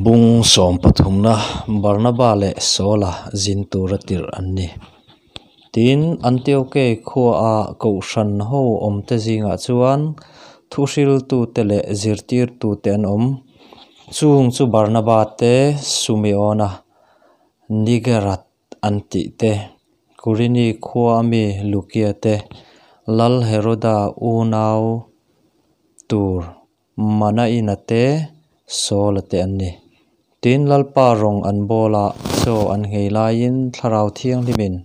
Bung sawmpathumna Barnaba leh Saula zin tura tirh an ni. Tin, Antiokei khuaa kohhran ho awmte zingah chuan thuhriltute leh zirtirtute an awm. Chung chu Barnaba te, Sumeona, Nigerat an tih te, Kurini khua ami Lukia te, Lal Heroda unau tur Manaina te, Saula te an ni. Tin, Lalpa rawng an bawl a, chaw an nghei laiin Thlarau Thianghlimin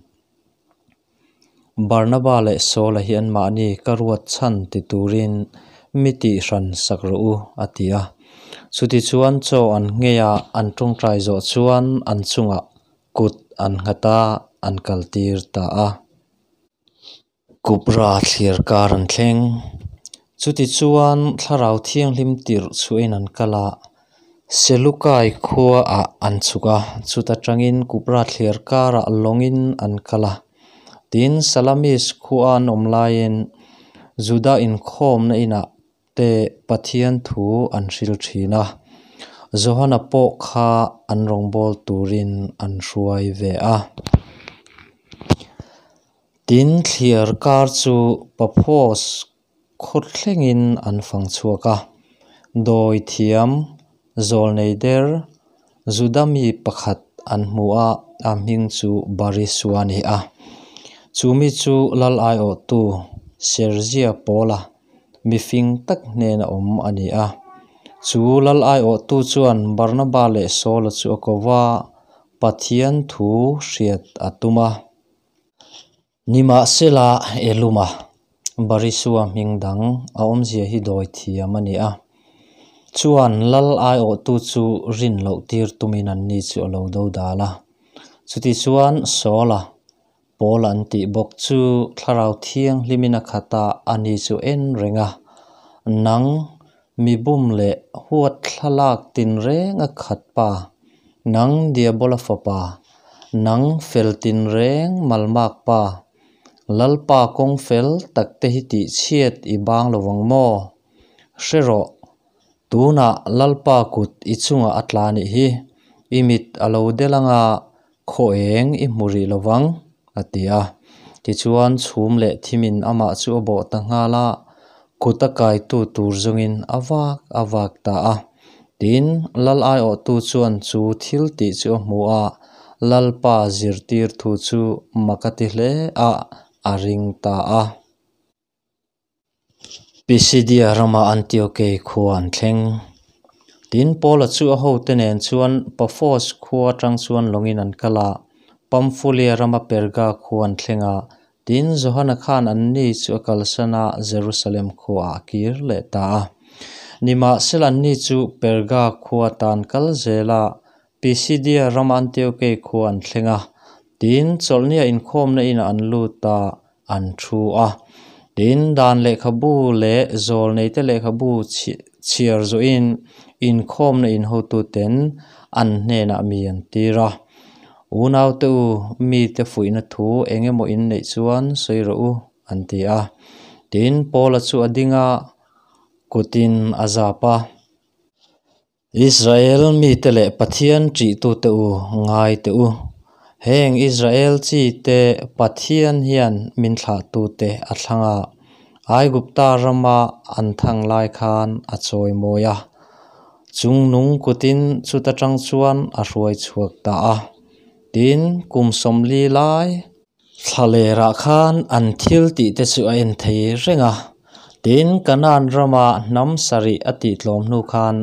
Barnaba leh Saula hi anmahni ka ruat chhan ti turin mi tihhran sak rawh u, a ti a. Chutichuan chaw an nghei a, an tawngtai zawh chuan an chungah kut an nghat a, an kaltir ta a. Kupra thlir kar an thleng. Chutichuan Thlarau Thianghlim tirh chhuahin an kal a, Selukai khuaah an chhuk a, chuta tangin Kupra thlir karah lawngin an kal a. Tin, Salamis khua an awm laiin Juda inkhawmna inah te Pathian thu an hril thin a, Johana pawh kha an rawngbâwl turin an hruai ve a. Tin, thliar kar chu Paphos khaw thlengin an fang chhuak a, dawi thiam, zawlnei der, Juda mi pakhat an hmu a, a hming chu Barisua a ni a. Chu mi chu lal aiawhtu Serzia Paula mifing tak hnena awm a ni a. Chu lal aiawhtu chuan Barnaba leh Saula chu a ko va, Pathian thu hriat a tum a. Nimahsela, Eluma, Barisua hming dang a awmzia hi dawi thiam a ni a. Chuan lal aiawhtu chu rin loh tir tumin anni chu a lo do dal a. Chutichuan Saula, Paul an tih bawk chu Thlarau Thianghlimin a khat a, ani chu en reng a. Nang, mi bum leh huat thlalak tinreng a khat pa, nang Diabola fapa, nang fel tinreng malmak pa, Lalpa kawng fel tak te hi tihchhiat i bang lo vang maw? Hre rawh, tunah Lalpa kut i chungah a tla nih hi, i mit a lo del anga Khaw eng i hmu rih lo vang, a ti a. Tichuan chhum leh thimin amah chu a bawh ta nghal a, kut a kaitu tur zawngin a vak a vak ta a. Tin, lal aiawhtu chuan chu thil tih chu a hmu a, Lalpa zirtir thu chu mak a ti hle a, a ring ta a. Pisidia rama Antiokei khua an thleng. Tin, Paula chu a hote nen chuan Paphos khua atang chuan lawngin an kal a, Pamfulia rama Perga khua an thleng a. Tin, Johana khan anni chu a kalsan a, Jerusalem khuaah a kir leh ta a. Nimahsela anni chu Perga khua tan kal zel a, Pisidia rama Antiokei khua an thleng a. Tin, chawlhnia inkhawmna inah an lut a, an thu a. Tin, dan lehkhabu leh zawlneite lehkhabu chhiar zawhin inkhawmna inhotuten an hnenah mi an tir a. Unaute u, mite fuihna thu eng emaw in neih chuan sawi rawh u, an ti a. Tin, Paula chu a ding a, kutin a zap a. Israel mite leh Pathian ṭihtute u, ngai teh u. Heng Israel chite Pathian hian min thlahtute a thlang a, Aigupta rama an thang lai khan a chawi mawi a, chung nung kutin chuta ṭang chuan a hruai chhuak ta a. Tin, kum 40 lai Thlalerah khan an thil tihte chu a en thei reng a, tin Kanaan rama hnam sarih a tihtlawm hnu khan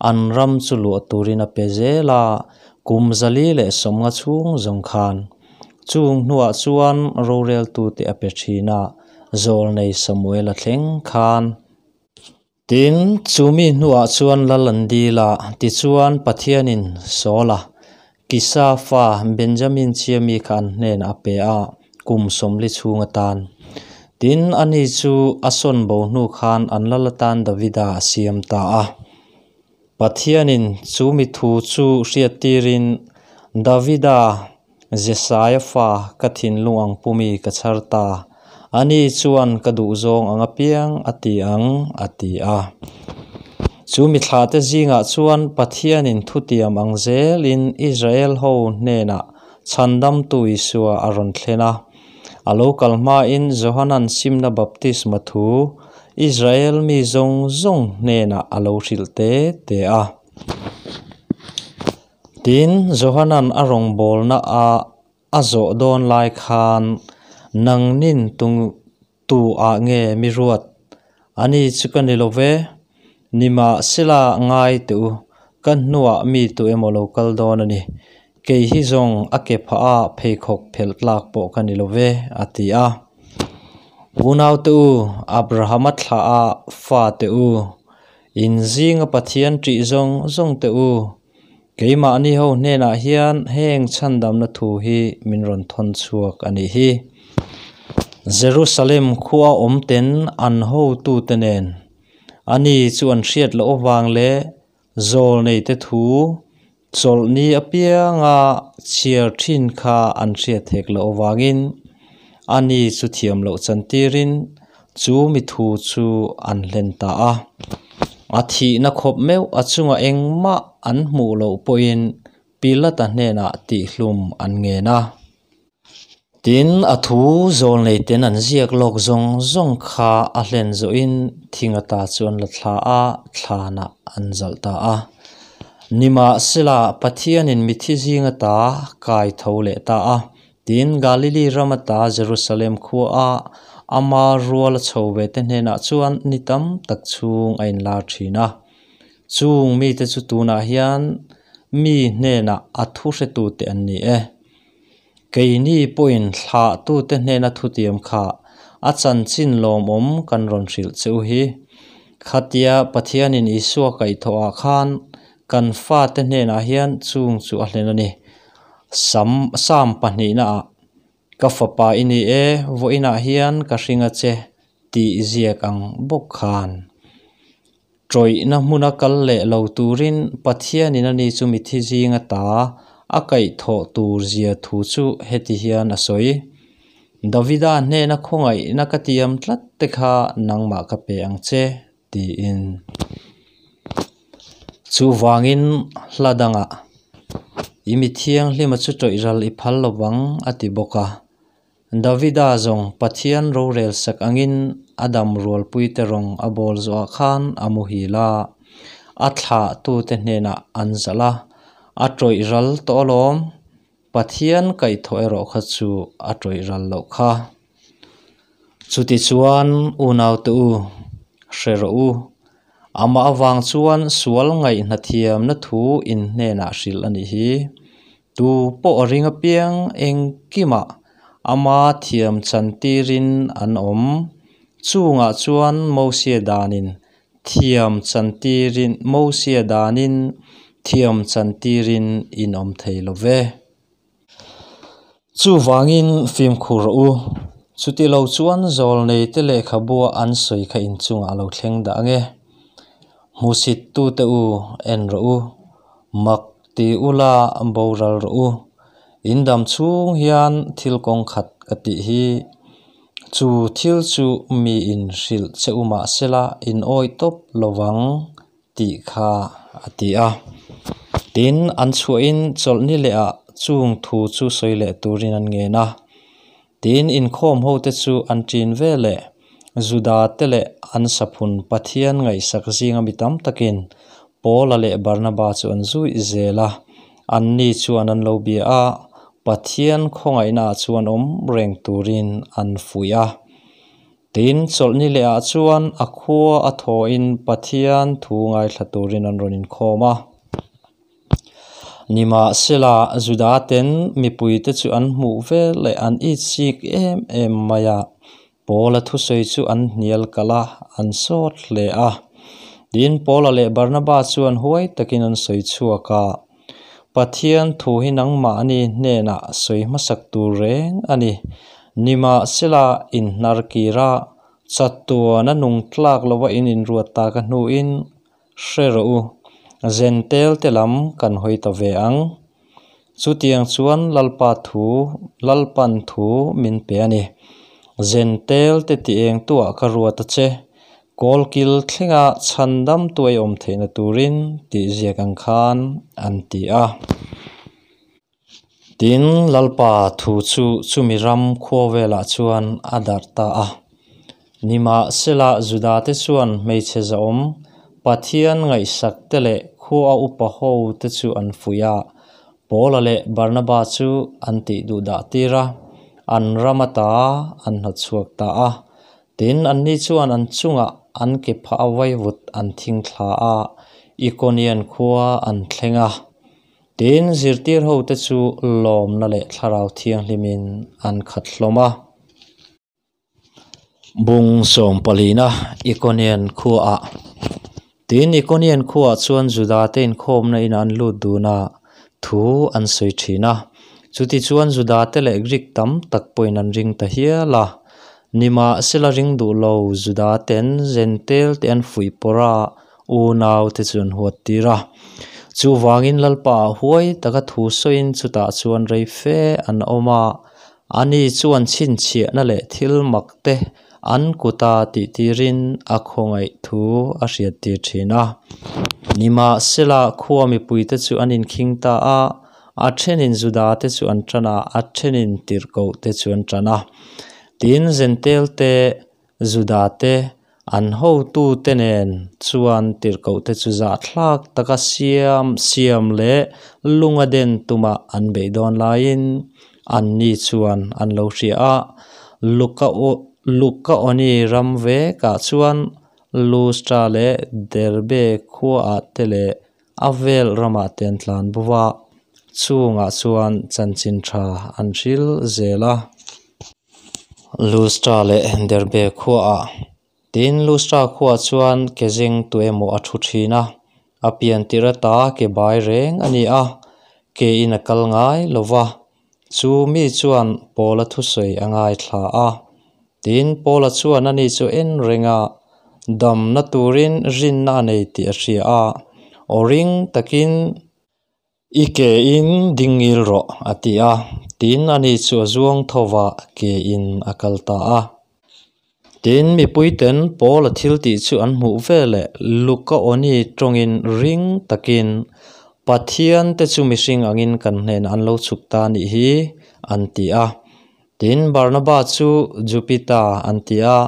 an ram chu luah turin a pe zel a, kum 450 chhung zawng khan. Chung hnuah chuan roreltute a pe thin a, zawlnei Samuel a thleng khan. Tin, chu mi hnuah chuan lal an dil a, tichuan Pathianin Saula, Kisa fa Benjamin chia mi kha an hnenah a pe a, kum 40 chhung atan. Tin, ani chu a sawn bo hnu khan an lal atan Davida a siam ta a. Pathianin chu mi thu chu hriattirin, Davida, Jesaia fa ka thinlung ang pumi ka chhar ta, ani chuan ka duhzawng ang apiang a ti ang, a ti a. Chu mi thlahte zingah chuan Pathianin thutiam ang zelin Israel ho hnenah Chhandamtu Isua a rawn thlen a. A lo kal hmain Johanan simna baptisma thu Israel mi zawng zawng hnenah a lo hrilh te te a. Tin, Johanan a rawngbawlna a a zawh dawn lai khan nangnin tung Tu ah nge mi ruat? Ani chu ka ni lo ve. Nimahsela ngai teh u, ka hnuah mi tu emaw lo kal dawn a ni. Kei hi zawng a ke phah a pheikhawk phelh tlak pawh ka ni lo ve, a ti a. Unaute u, Abrahama thlah a fate u, in zinga Pathian ṭih zawng zawng teh u, keimahni ho hnenah hian heng chhandamna thu hi min rawn thawn chhuak a nih hi. Jerusalem khua awm ten an hotute nen ani chu an hriat loh avang leh zawlneite thu chawlhni apianga chhiar thin kha an hriat hek loh avangin ani chu thiam loh chantirin chu mi thu chu an hlen ta a. A thihna khawp meuh a chungah engmah an hmuh loh pawhin Pilata hnenah tihhlum an ngen a. Tin, a thu zawlneiten an ziak lawk zawng zawng kha a hlen zawhin thing ata chu an la thla a, thlanah an zalh ta a. Nimahsela, Pathianin mithi zing ata kai tho leh ta a. Tin, Galili ram ata Jerusalem khuaa ama rual a chho ve te hnenah chuan ni tam tak chhung a inlar thin a. Chung mite chu tunah hian mi hnenah a thu hretute an ni e. Keini pawhin thlahtute hnena thutiam kha a chanchin lawmawm kan rawn hrilh che u hi. Khatia Pathianin Isua kaihthawhah khan kan fate hnenah hian chung chu a hlen a ni. Sam Sam pahnihnaah, Ka fapa i ni e, vawiinah hian ka hring a che tih ziak ang bawk khan. Ṭawihna hmuna kal leh lo turin Pathianin ani chu mithi zinga ta a kaihthawh tur zia thu chu heti hian a sawi, Davida hnena khawngaihna ka tiam tlat te kha nangmah ka pe ang che, tiin. Chuvangin hla dangah, I mi thianghlima chu ṭawih ral i phal lo vang, a ti bawk a. Davida zawng Pathian rorel sak angin a dam rualpuite rawng a bawl zawhah khan a muhil a, a thlahtute hnenah an zalh a, a tawih ral tawh alawm. Pathian kaihthawh erawh kha chu a tawih ral loh kha. Chutichuan unaute u, hre rawh u, amah avang chuan sual ngaihhnathiamna thu in hnenah hrilh a nih hi. Tu pawh a ring apiang engkimah ama thiam chantirin an awm. Chungah chuan Mosia danin thiam chantirin Mosia danin thiam chantirin in awm thei lo ve. Chuvangin fimkhur rawh u. Chuti lo chuan zawlneite lehkhabua an sawi kha inchungah a lo thleng dah ang e. Hmusittute u en rawh u. Mak ti ula boral rawh u. In dam chhung hian thil kawng khat ka tih hi. Chu thil chu mi in hrilh che u mahsela in awi tawp lo vang tih kha a ti a. Tin, an chhuahin chawlhni leh ah chung thu chu sawi leh turin an ngen a. Tin, inkhawm hote chu an ṭin ve leh Juda te leh an saphun Pathian ngaihsak zinga mi tam takin Paula leh Barnaba chu an zuih zel a. Anni chuan an lo bia a, Pathian khawngaihnaah chuan awm reng turin an fuih a. Tin, chawlhni lehah chuan a khua a thawhin Pathian thu ngaithla turin an rawn inkhawm a. Nimahsela, Juda-ten mipuite chu an hmuh vel leh an itsik em em mai a, Paula thusawi chu an hnial kalh a, an sawt hle a. Tin, Paula leh Barnaba chuan huai takin an sawi chhuak a, Pathian thu hi nangmahni hnenah sawi hmasak tur reng a ni. Nimahsela, inhnar kir a, chatuana nung tlak lova in inruat tak a hnuin, Hre rawh u, Zentel te lam kan hawi ta ve ang. Chutiang chuan Lalpa thu, Lalpan thu min pe a ni. Zentel te ti eng tuah ka ruat a che. Kawlkil thlenga chhandamtu ei awm theihna turin tih ziak ang khan an ti a. Tin, Lalpa thu chu chumi ram khua velah chuan a darh ta a. Nimahsela, Judate chuan hmeichhe zahawm Pathian ngaihsak te leh khua upa ho te chu an fuih a, Paula leh Barnaba chu an tih duh dah tir a, an ram ata an hnawtchhuak ta a. Tin, anni chuan an chungah an ke phah a vaivut an thing thla a, Ikonian khua an thleng a. Tin, zirtir hote chu lawmna leh Thlarau Thianghlimin an khat hlawm a. Bung sawmpalina Ikonian khuaah Tin, Ikonian khuaah chuan Judate inkhawmna inah an lut dun a, thu an sawi thin a. Chutichuan Judate leh Greek tam tak pawhin an ring ta hial a. Nimahsela ring duh lo Judaten Jentail te an fuih pawrh a, unaute chu an huat tir a. Chuvangin Lalpa ah huai taka thu sawiin chutah chuan rei fe an awm a, ani chuan chhinchhiahna leh thil mak te an kuta tih tirin a khawngaih thu a hriat tir thin a. Nimahsela khua mipuite chu an inkhing ta a, a thenin Judate chu an tan a, a thenin tirhkohte chu an tan a. Tin, Jentail-te Judate an hotute nen chuan tirhkohte chu zahthlak taka siam siam leh lunga den tuma an beih dawn laiin anni chuan an lo hria a. Luka Lukaoni ram vekah chuan Lustra leh Derbe khuaah te leh a vel ramah te an tlan bo va, chungah chuan chanchin tha an hril zel a. Lustra leh Derbe khuaah Tin, Lustra khuaah chuan ke zeng tu emaw a thu thin a, a pian tirh ata ke bai reng a ni a, ke in a kal ngai lo va, chu mi chuan Paula thusawi a ngaithla a. Tin, Paula chuan ani chu en reng a, damna turin rinna a nei tih a hria a, aw ring takin, I ke in ding ngil rawh, a ti a. Tin, ani chu a zuang tho va, ke in a kal ta a. Tin, mipuiten Paula thil tih chu an hmuh veleh Lukaoni tawngin ring takin, Pathian te chu mihring angin kan hnenah an lo chhuk ta a nih hi, an ti a. Tin, Barnaba chu Jupiter an ti a,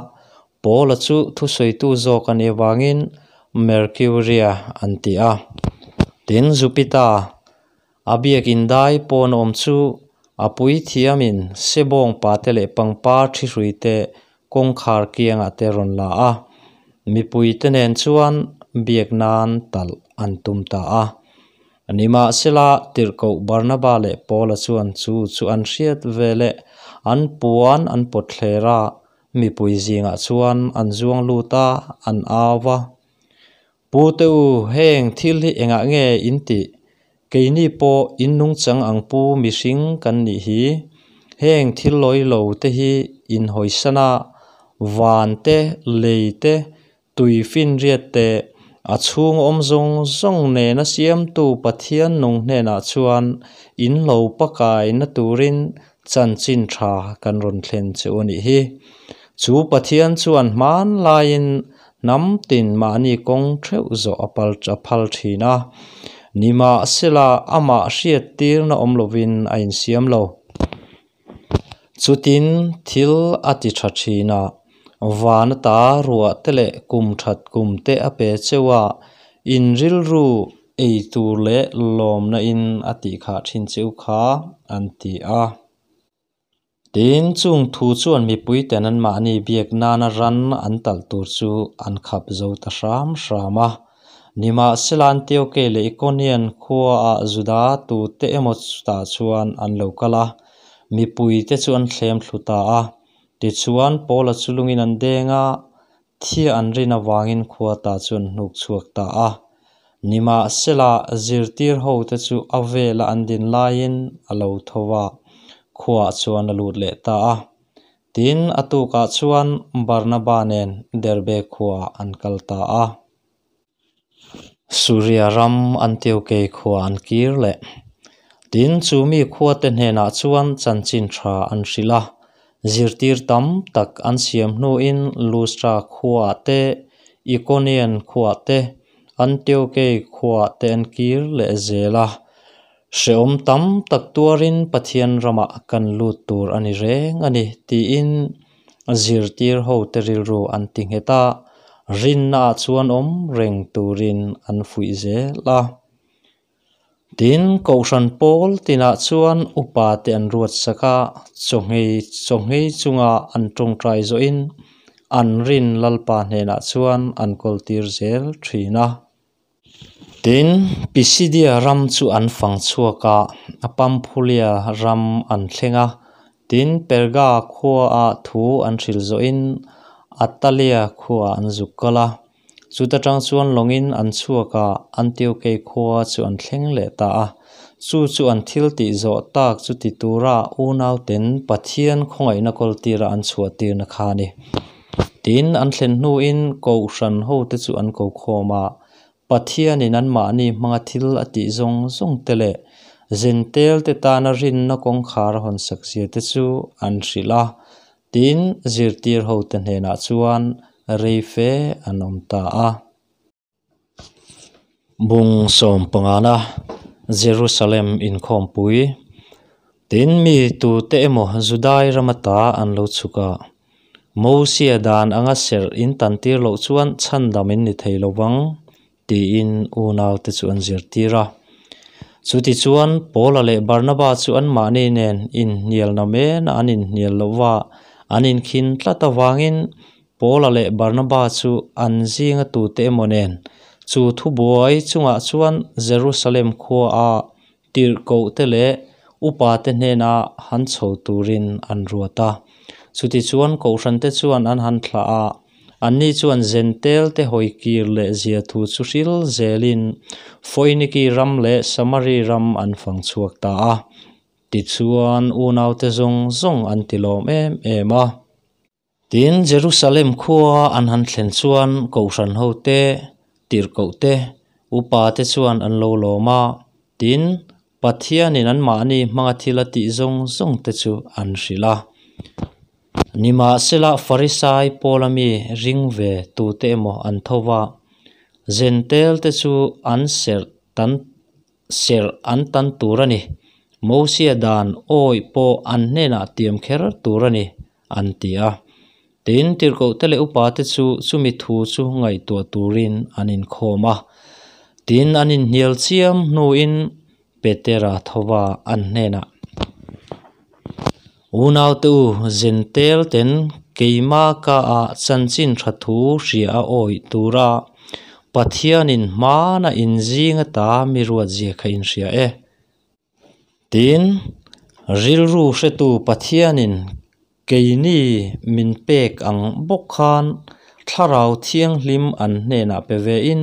Paula chu thusawitu zawk a nih avangin Mercuria an ti a. Tin, Jupiter a biakin dai pawn awm chu a puithiamin sebawng pate leh pangpar thi hruite kawngkhar kiangah te rawn la a, mipuite nen chuan biak nan talh an tum ta a. Nimahsela, tirhkoh Barnaba leh Paula chuan chu chu an hriat veleh an puan an pawt thler a, Mipui zingah chuan an zuang lut a, an au va, Pu te u, heng thil hi engah nge in tih? Keini pawh in nungchang ang pu mihring kan nih hi. Heng thil lawi lo te hi in hawisan a, van te, lei te, tui finriat te, a chhung awm zawng zawng nena siamtu Pathian nung hnenah chuan in lo pakaina turin Chanchin tha kan rawn thlen che u nih hi. Chu Pathian chuan hmanlaiin hnam tin mahni kawng theuh zawh a pal a phal thin a. Nimahsela amah hriattirna awm lovin a insiam lo. Chutin thil a ti tha thin a, van ata ruah te leh kum that kum te a pe cheu a, in rilru Ei tur leh lawmna in a tih khah thin cheu kha an ti a. Tin, chung thu chuan mipui ten anmahni biak nana ran an talh tur chu an khap zo ta hram hram a. Nimahsela Antioke leh Ikonian khuaah Juda tute emaw chutah chuan an lo kal a, mipui te chu an thlem thlu ta a. Tichuan, Paula chu lungin an deng a, Thia an rin avangin khua ta chu an hnuk chhuak ta a. Nimahsela, zirtir hote chu a vela an din laiin a lo tho a, khuaah chuan a lut leh ta a. Tin, a tukah chuan Barnaba nen Derbe khuaah an kal ta a. Suria ram Antiokei khua an kir leh. Tin, chu mi khuate hnenah chuan chanchin tha an hrilh a, zirtir tam tak an siam hnuin Lustra khuaah te, Ikonian khuaah te, Antiokei khuaah te an kir leh zel a. Hrehawm tam tak tuarin Pathian ramah kan lut tur a ni reng a ni, tiin zirtir hote rilru an ti nghet a, rinnaah chuan awm reng turin an fuih zel a. Tin, Kohhran pawl tinah chuan upa te an ruat sak a, chawngei chawngei chunga an tawngtai zawhin an rin Lalpa hnenah chuan an kawltir zel thin a. Tin, Pisidia ram chu an fang chhuak a, Pamphulia ram an thleng a. Tin, Perga khuaah thu an hril zawhin Attalia khuaah an zuk kal a. Chuta tang chuan lawngin an chhuak a, Antiokei khua chu an thleng leh ta a. Chu chu an thil tih zawh tak chu ti tura unauten Pathian khawngaihna kawltira an chhuahtirna kha a ni. Tin, an thlen hnuin Kohhran hote chu an ko khawm a, Pathianin anmahni hmanga thil a tih zawng zawng te leh Zentelte tana rinna kawngkhar a hawnsak zia te chu an hrilh a. Tin, zirtir hote hnenah chuan rei fe an awm ta a. Bung sawmpangana Jerusalem inkhawmpui. Tin, mi tute emaw Judai rama ta an lo chhuk a, Mosia dan anga serh in tantir loh chuan chhandam in ni thei lo vang, tiin unaute chu an zirtir a. Chutichuan, Paula leh Barnaba chu anmahni nen inhnialna mena an inhnial loh va, an inkhin tlat avangin Paula leh Barnaba chu an zinga tute emaw nen chu thubuai chungah chuan Jerusalem khuaa tirhkohte leh upate hnena han chho turin an ruat a. Chutichuan Kohhrante chuan an han thlah a, anni chuan Zentelte hawi kir leh zia thu chu hril zelin Foiniki ram leh Samari ram an fang chhuak ta a. Tichuan unaute zawng zawng an ti lawm em em a. Tin, Jerusalem khua an han thlen chuan Kohhran hote, tirhkohte, upate chuan an lo lawm a. Tin, Pathianin anmahni hmanga thil a tih zawng zawng te chu an hrilh a. Nimahsela, Farisai Paula mi ring ve tute emaw an tho va, Zentelte chu an serh tan serh an tan tur a ni. Mosia dan awih pawh an hnenah tiam kher tur a ni, an ti a. Tin, tirhkohte leh upate chu chumi thu chu ngaihtuah turin an inkhawm a. Tin, an inhnial chiam hnuin Petera thova an hnenah, Unaute u, Zentel ten keima ka ah chanchin tha thu hria a awih tura Pathianin hmana inzing ata mi ruatzia kha inhria e. Tin, rilru hretu Pathianin keini min pek ang bawk khan Thlarau Thianghlim an hnenah pe vein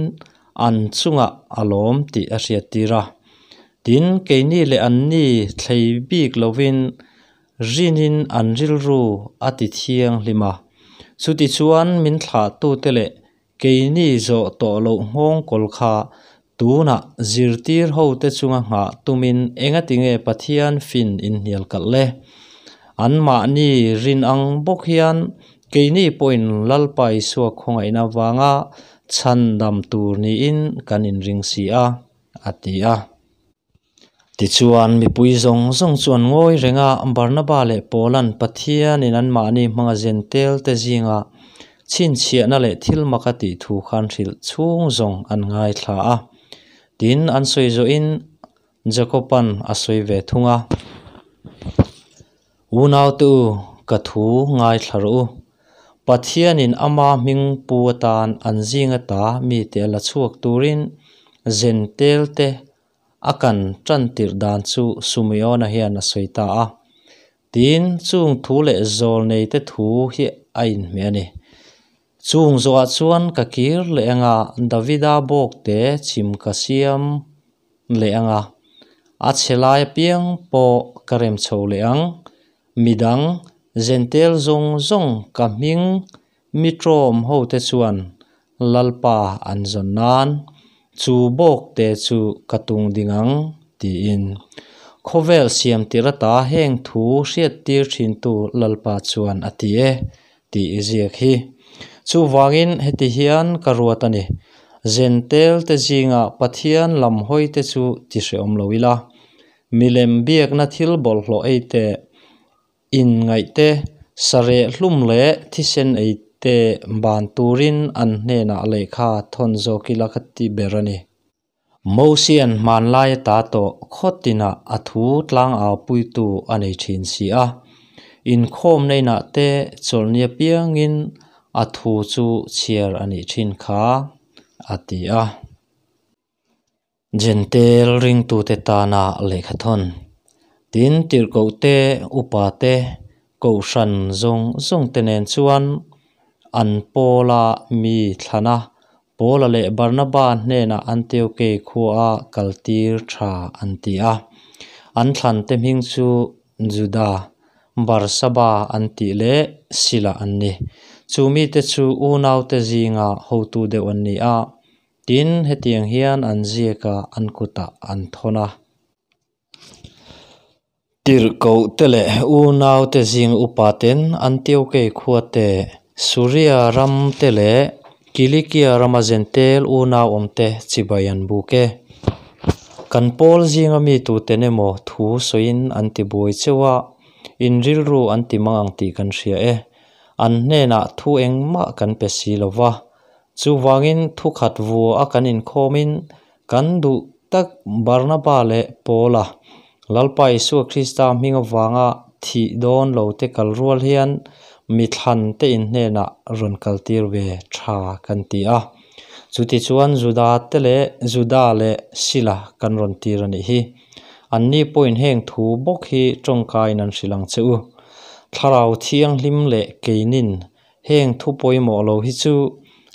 an chungah a lawm tih a hriattir a. Tin, keini leh anni thlei bik lovin rinin an rilru a ti thianghlim a. Chutichuan min thlahtute leh Keini zawh tawh loh nghawng kawl kha tunah zirtir hote chunga nghah tumin engatinge Pathian fin inhnial kalh le? Anmahni rin ang bawk hian keini pawhin Lalpa Isua khawngaihna vanga chhandam tur niin kan inring si a, a ti a. Tichuan, mipui zawng zawng chu an ngawi reng a, Barnaba leh Paula'n Pathianin anmahni hmanga zentel te zinga chhinchhiahna leh thil mak a tih thu khan hrilh chhung zawng an ngaithla a. Tin, an sawi zawhin Jakoba'n a sawi ve thung a. Unaute u, ka thu ngaithla rawh u. Pathianin ama hming pu atan an zinga ta mite a la chhuak turin Zentelte a kan tan tirh dan chu Sumeona hian a sawi ta a. Tin, chung thu leh zawl neite thu hi a inhmeh a ni. Chung zawhah chuan ka kir leh anga Davida bawkte chim ka siam leh anga a chhe lai apiang pawh ka rem chho leh ang. Midang Zentel zawng zawng ka hming mi tlawm hote chuan Lalpa an zawn nan chu bawkte chu ka tung ding ang tiin khawvel siam tir ata heng thu hriattir thintu Lalpa chuan a ti e tih i ziak hi. Chuvangin heti hian ka ruat a ni, Zentel te zinga Pathian lam hawi te chu ti hrehawm lo ila, milem biakna thil bawlhhlawh ei te, inngaih te, sareh hlum leh thisen ei te ban turin an hnenah lehkha thawn zawk ila ka ti ber a ni. Mosian hmanlai ata tawh khawtinah a thu tlangau puitu a nei thin si a, inkhawmna inah te chawlhni apiangin a thu chu chhiar a nih thin kha, a ti a. Jentel ringtute tana lehkhathawn, tin tirhkohte, upate, kohhran zawng zawngte nen chuan an pawla mi thlana Paula leh Barnaba hnenah Antiokei khuaa kaltir tha an ti a. An thlante hming chu Juda, Barsaba an tih leh Sila an ni. Chu mite chu unaute zinga hotu deuh an ni a, tin, hetiang hian an ziak a, an kutah an thawn a. Tirhkohte leh unaute zing upaten Antiokei khuate, Suria ramte leh Kilikia rama Zentel unau awmte chibai an buk e. Kan pawl zinga mi tuten emaw thu sawiin an ti buai cheu a, in rilru an ti mang ang tih kan hria e. An hnenah thu engmah kan pe si lo va. Chuvangin thukhat vua a kan inkhawmin Kan duh tak Barnaba leh Paula, Lalpa Isua Krista hming avanga thih dawn lo te kal rual hian mi thlan te in hnenah rawn kaltir ve tha kan ti a. Chutichuan Juda te leh Juda leh Sila kan rawn tir a nih hi. Anni pawhin heng thu bawk hi tawngkaiin an hrilh ang che u. Thlarau Thianghlim leh keinin Heng thu pawimawh lo hi chu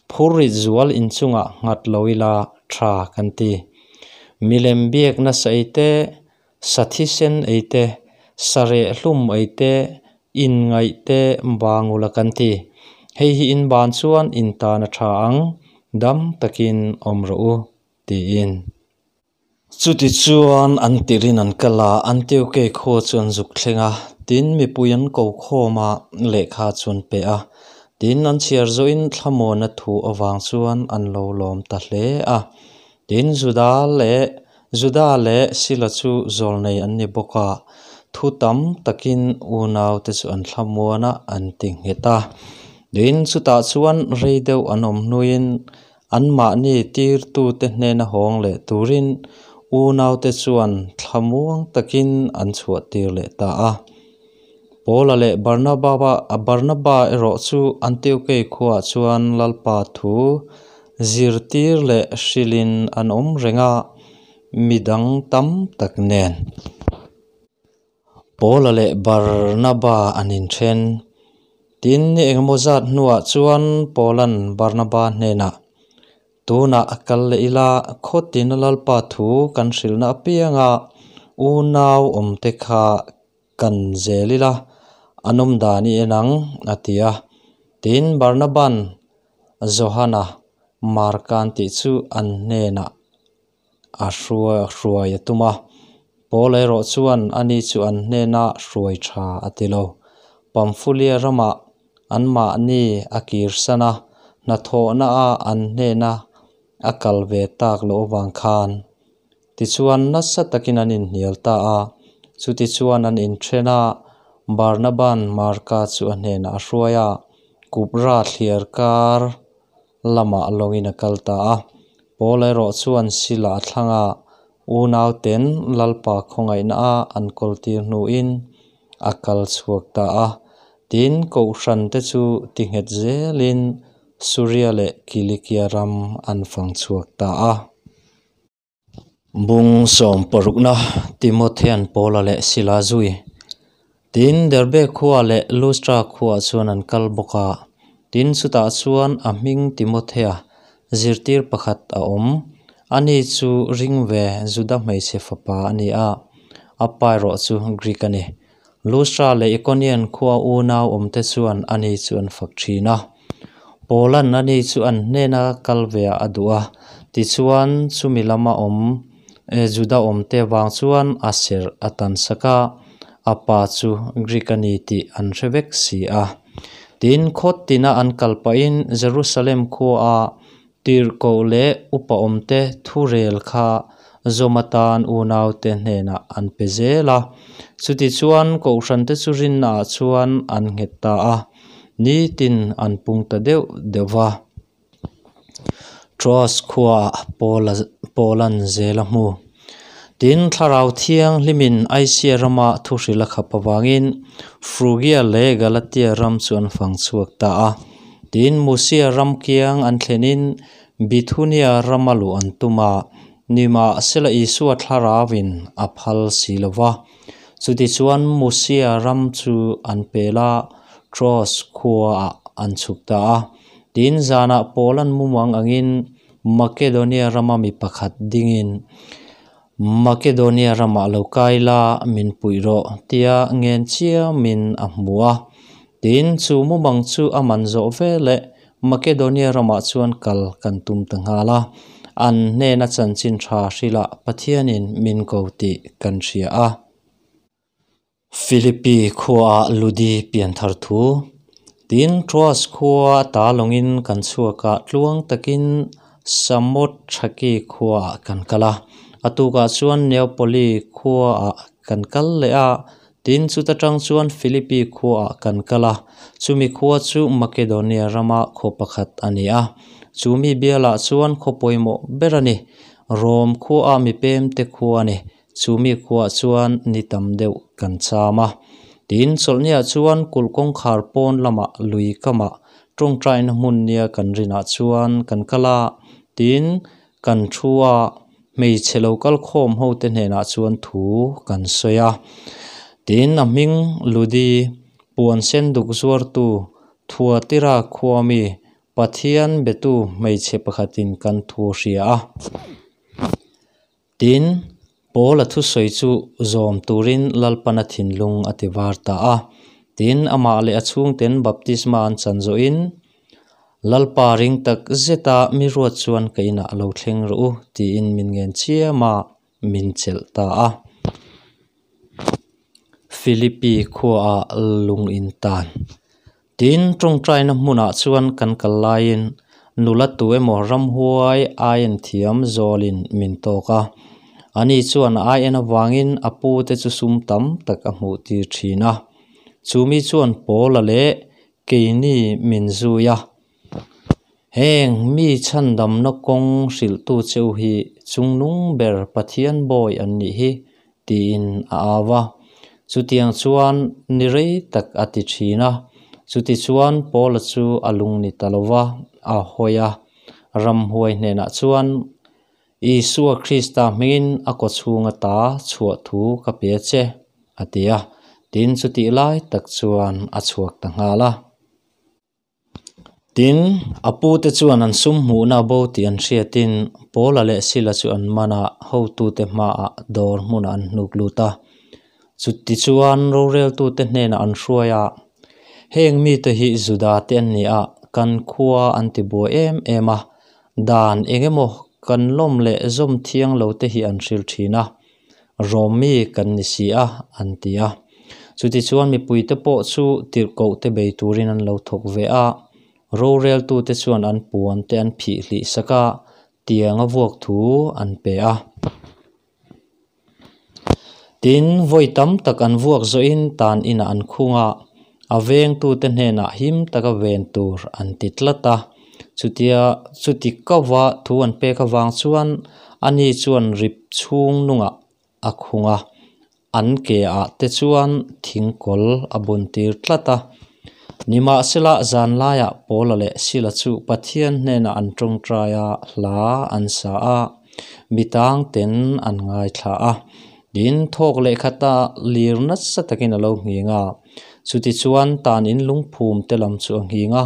phurrit zual inchungah nghat lo ila tha kan ti. Milem biak nasa ei te, sa thisen ei te, sa reh hlum ei te, inngaih te bangula kan ti. Hei hi in ban chuan in tan a tha ang, dam takin awm rawh u, tiin. Chutichuan an tirin an kal a, Antiokei khua chu an zuk thleng a, tin mipui an ko khawm a, lehkha chu an pe a. Tin an chhiar zawhin thlamuana thu avang chuan an lo lawm ta hle a. Tin Juda leh Juda leh Sila chu zawlnei an ni bawk a, thu tam takin unaute chu an thlamuan a, an ti nghet a. Tin chutah chuan rei deuh an awm hnuin Anmahni tirtute hnena hawng leh turin unaute chuan thlamuang takin an chhuahtir leh ta a. Paula leh Barnaba erawh chu Antiokei khuaah chuan Lalpa thu zirtir leh hrilhin an awm reng a, midang tam tak nen. Paula leh Barnaba an inthen. Tin, ni engemaw zat hnuah chuan Paula'n Barnaba hnenah, Tunah a kal leh ila, khawtina Lalpa thu kan hrilhna apianga unau awmte kha kan zel ila, an awm dan i en ang, a ti a. Tin, Barnaba'n Johana Marka'n tih chu an hnenah a hruai a tum a, Paul erawh chuan ani chu an hnena hruai tha a ti lo. Pamfulia ramah anmahni a kirsan a, hnathawhna a an hnena a kal ve tak loh avang khan. Tichuan nasa takin an inhnial ta a, chutichuan an inthen a, Barnaban Marka chu a hnenah a hruai a, Kupra thliar kar lamah lawngin a kal ta a. Paul erawh chuan Sila a thlang a, unauten Lalpa khawngaihna a an kawltir hnuin a kal chhuak ta a. Tin, Kohhran te chu ti nghet zelin Suria leh Kilikia ram an fang chhuak ta a. Bung sawmparukna Timothean Paula leh Sila zui. Tin, Derbe khua leh Lustra khuaah chuan an kal bawk a. Tin, chutah chuan a hming Timothea zirtir pakhat a awm. Ani chu ring ve Juda hmeichhe fapa a ni a, a pa erawh chu Greek a ni. Lustra leh Ikonian khua unau awmte chuan ani chu an fak thin a. Paula'n ani chu an hnena kal ve ah a duh a, tichuan chumi lama awm Juda awmte vang chuan a serh a tan sak a, a pa chu Greek a ni tih an hre vek si a. Tin, khaw tina an kal pahin Jerusalem khuaa tirhkoh leh upa awmte thurel kha zawm atan unaute hnenah an pe zel a. Chutichuan, kohhrante chu rinnaah chuan an nghet ta a, nitin an pung ta deuh deuh va. Troas khuaah Paula'n zel a hmu. Tin, Thlarau Thianghlimin Asia rama thuhril a khap avangin Frugia leh Galatia ram chu an fang chhuak ta a. Tin, Musia ram kiang an thlenin Bithunia rama luh an tum a, nimahsela Isua Thlarauin a phal si lo va. Chutichuan Musia ram chu an pel a, Troas khuaah an chhuk ta a. Tin, zanah Paula'n mumang angin Makedonia rama mi pakhat dingin, Makedonia ramah lo kai la, min puih rawh, tia ngen chiamin a hmu a. Tin, chu mumang chu a man zawh veleh Makedonia ramah chuan kal kan tum ta nghal a, an hnena chanchin tha hrilah Pathianin min ko tih kan hria a. Philippi khuaah Ludi pianthar thu. Tin, Troas khua ta lawngin kan chhuak a, tluang takin Samothraki khuaah kan kal a. A tukah chuan Neapoli khuaah kan kal leh a, tin chuta tang chuan Philippi khuaah kan kal a. Chumi khua chu Makedonia rama khaw pakhat a ni a, chumi bialah chuan khaw pawimawh ber a ni. Rom khuaah mipemte khua a ni. Chu mi khuaah chuan ni tam deuh kan cham a. Tin, chawlhniah chuan kulh kawngkhar pawn lamah lui kamah tawngtaina hmun nia kan rinah chuan kan kal a. Tin, kan thu a, hmeichhe lo kal khawm hote hnenah chuan thu kan sawi a. Tin, a hming Ludi, puan sen duk zuartu Thuatira khua mi Pathian betu hmeichhe pakhatin kan thu hria a. Tin, Paula thusawi chu zawm turin Lalpana thinlung a ti var ta a. Tin, amah leh a chhungten baptisma an chan zawhin, Lalpa ring tak zeta mi ruat chuan ka inah lo thleng rawh u, tiin min ngen chiam a, min chelh ta a. Philippi khuaah lung in tan. Tin, tawngtaina hmunah chuan kan kal laiin nula tu emaw ramhuai aien thiam zawlin min tawk a. Ani chuan a aien avangin a pute chu sum tam tak a hmuh tir thin a. Chu mi chuan Paula leh keini min zui a. Heng mi chhandamna kawng hrilhtu cheu hi chungnung ber Pathian bawi an nih hi, tiin a au a. Chutiang chuan ni rei tak a ti thin a. Chutichuan Paula chu a lung ni ta lo va, a hawi a. Ramhuai hnenah chuan, Isua Krista hmingin a kawchhung ata chhuah thu ka pe a che, a ti a. Tin, chutih lai tak chuan a chhuak ta nghal a. Tin, a pute chuan an sum hmuhna bo tih an hriatin Paula leh Sila chu an man a, hotute hmaah dawr hmunah an hnuk lut a. Chutichuan roreltute hnenah an hruai a, Heng mite hi Juda te an ni a, kan khua an ti buai em em a, dan eng emaw kan lawm leh zawm thiang lo te hi an hrilh thin a. Rawmi kan ni si a, an ti a. Chutichuan mipuite pawh chu tirhkohte bei turin an lo thawk ve a, roreltute chuan an puante an phih hlih sak a, tiang a vuak thu an pe a. Tin, vawi tam tak an vuak zawhin tan inah an khung a, a vengtute hnenah him taka ven tur an ti tlat a. Chutia chuti kova thu an pek avang chuan ani chuan rip chhung nungah a khung a, an ke ah te chuan thingkawl a bun tir tlat a. Nimahsela zan laiah Paula leh Sila chu Pathian hnenah an tawngtai a, hla an sa a, mi tang ten an ngaithla a. Tin, thawk leh khata lir nasa takin a lo nghing a, chutichuan tan in lungphum te lam chu a nghing a,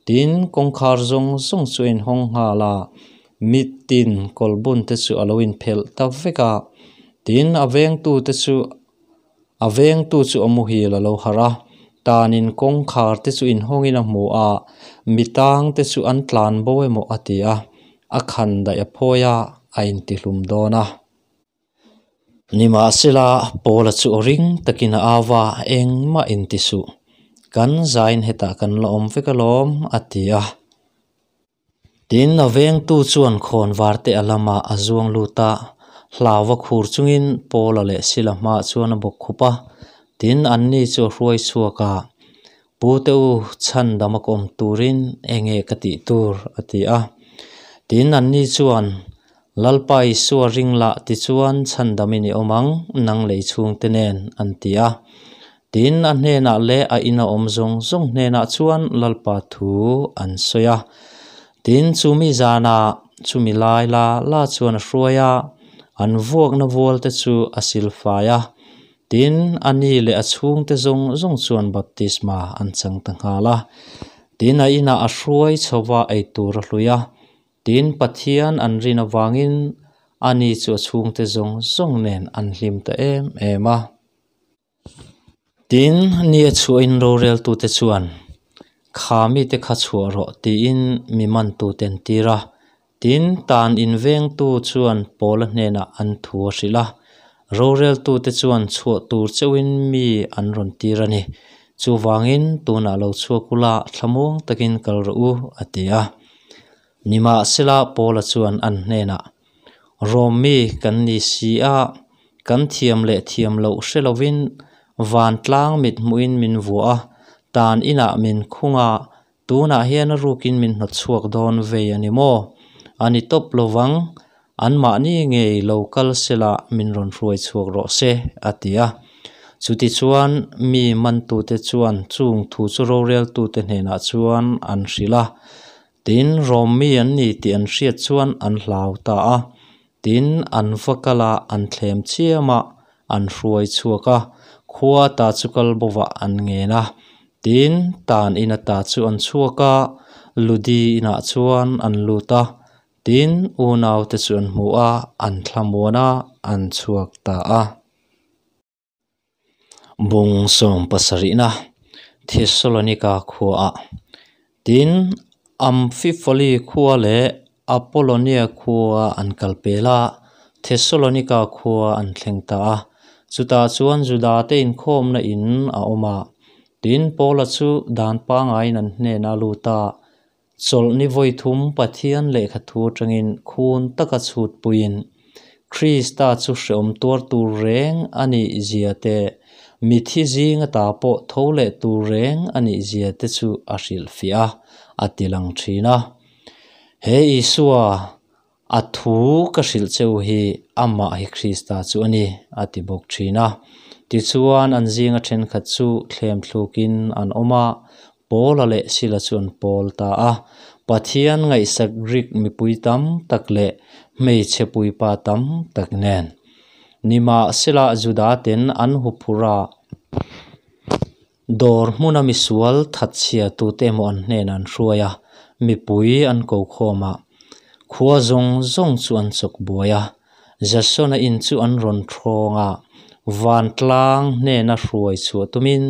Tin, kawngkhar zawng zawng chu a inhawng nghal a, mitin kawlbun te chu a lo inphelh ta vek a. Tin, a vengtu te chu a vengtu chu a muhil a lo harh a, tanin kawngkhar te chu inhawngin a hmu a, mitang te chu an tlan bo emaw a ti a, a khan daih a phawi a, a intihlum dawn a. Nimahsela, Paula chu aw ring takin a au a, engmah inti suh. Kan zain hetah kan la awm vek alawm, a ti a. Tin, a vengtu chuan khawnvar te a lamah a zuang lut a, hlau va khur chungin Paula leh Sila hmaah chuan a bawk khup a. Tin, anni chu a hruai chhuak a, Pu te u, chhandam a kawm turin enge ka tih tur? a ti a. Tin, anni chuan, Lalpa Isua ring lah tichuan chhandamin i awm ang, nang lei chhungte nen, an ti a. Tin, a hnenah leh a ina awm zawng zawng hnenah chuan Lalpa thu an sawi a. Tin, chumi zanah chumi lai la la chuan a hruai a, an vuakna vualte chu a silfai a. Tin, a ni leh a chhungte zawng zawng chuan baptisma an chang ta nghal a. Tin, a inah a hruai chho va eitur a hlui a. Tin, Pathian an rin avangin ani chu a chhungte zawng zawng nen an hlim ta em em a. Tin, ni a chhuahin roreltute chuan, Kha mite kha chhuah rawh tiin mi mantute an tir a. Tin, tan invengtu chuan Paula hnenah an thu a hrilh a. Roreltute chuan chhuah tur cheuhin mi an rawn tir a ni. Chuvangin, tunah lo chhuak ula thlamuang takin kal rawh u, a ti a. Nimahsela, Paula chuan an hnenah, Rom mi kan ni si a, kan thiam leh thiam loh hre lovin vantlang mit hmuhin min vuah a, tan inah min khung a, tunah hian a rukin min hnawt chhuak dawn vei a ni maw? A ni tawp lovang, anmahni ngei lo kal sela min rawn hruai chhuak rawh se, a ti a. Chutichuan mi mantute chuan chung thu chu roreltute hnenah chuan an hrilh a. Tin, Rom mi an ni tih an hriat chuan an hlau ta a. Tin, an va kal a, an thlem chiam a, an hruai chhuak a, khua ta chu kal bovah an ngen a. Tin, tan in ata chu an chhuak a, Ludi inah chuan an lut a. Tin, unaute chu an hmu a, an thlamuan a, an chhuak ta a. Bung sawmpasarihna Thessalonika khuaah tin Amphifoli khua leh Apollonia khua an kal pel a, Thessalonika khua an thleng ta a. Chutah chuan Judate inkhawmna in a awm a, tin Paula chu dan pangaiin an hnenah a lut a, Chawlhni vawi thum Pathian lehkha thu atangin khun taka chhut puiin Krista chu hreawm tuar tur reng a nih zia te, mithi zinga ta pawh tho leh tur reng a nih zia te chu a hrilhfiah a, a ti lang thin a. He Isua a thu ka hrilh cheu hi amah hi Krista chu a ni, a ti bawk thin a. Tichuan an zinga thenkhat chu thlem thlukin an awm a, Paula leh Sila chu an pawl ta a. Pathian ngaihsak Greek mipui tam tak leh hmeichhe puipa tam tak nen. Nimahsela Juda ten an huphurh a, dawr hmuna misual thatchhia tute emaw an hnenah an hruai a, mipui an ko khawm a, khua zawng zawng chu an chawk buai a. Jasona in chu an rawn thawng a, vantlang hnena hruai chhuah tumin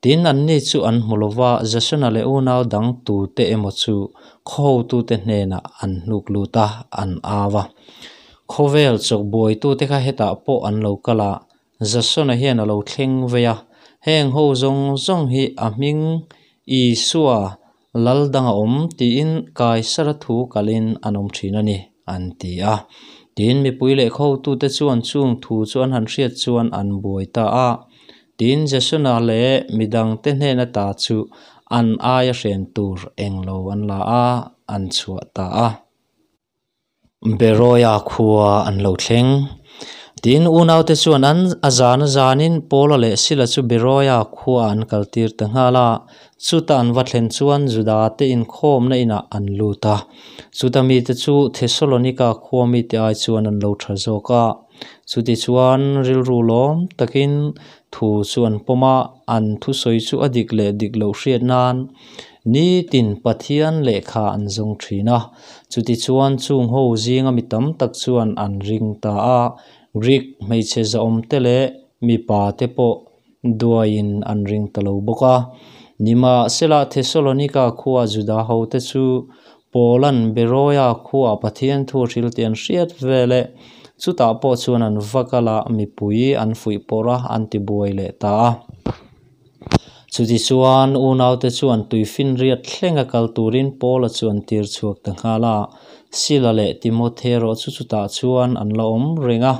Tin, anni chu an hmu lo va, Jasona leh unau dang tute emaw chu khaw hotute hnenah an hnuk lut a, an au a. Khawvel chawkbuaitute kha hetah pawh an lo kal a, Jasona hian a lo thleng vei a, heng ho zawng zawng hi a hming Isua Lal dang a awm tiin Kaisara thu kalin an awm thin a ni, an ti a. Tin, mipui leh khawtute chuan chung thu chu an han hriat chuan an buai ta a. Tin, Jasona leh midangte hnena ta chu an aia hren tur englo an la a, an chhuah ta a. Beroia khua an lo thleng. Tin, unaute chuan an a zan a zanin Paula leh Sila chu Beroia khua an kaltir ta nghal a. Chuta an va thlen chuan Judate inkhawmna inah an lut a. Chuta mite chu Thesalonika khua mite ai chuan an lo tha zawk a. Chutichuan rilru lawm takin thu chu an pawm a, an thusawi chu a dik leh dik loh hriat nan nitin Pathian lehkha an zawng thin a. Chutichuan chung ho zinga mi tam tak chuan an ring ta a, Greek hmeichhe zahawmte leh mipa te pawh duaiin an ring ta lo bawk a. Nimahsela Thesalonika khua Juda hote chu Paula'n Beroia khuaa Pathian thu hrilh tih an hriat vel e. Chutah pawh chuan an va kal a, mipui an fuih pawrh a, an ti buai leh ta a. Chutichuan, unaute chuan tuifinriat thlenga kal turin Paula chu an tir chhuak ta nghal a. Sila leh Timothe erawh chu chutah chuan an la awm reng a.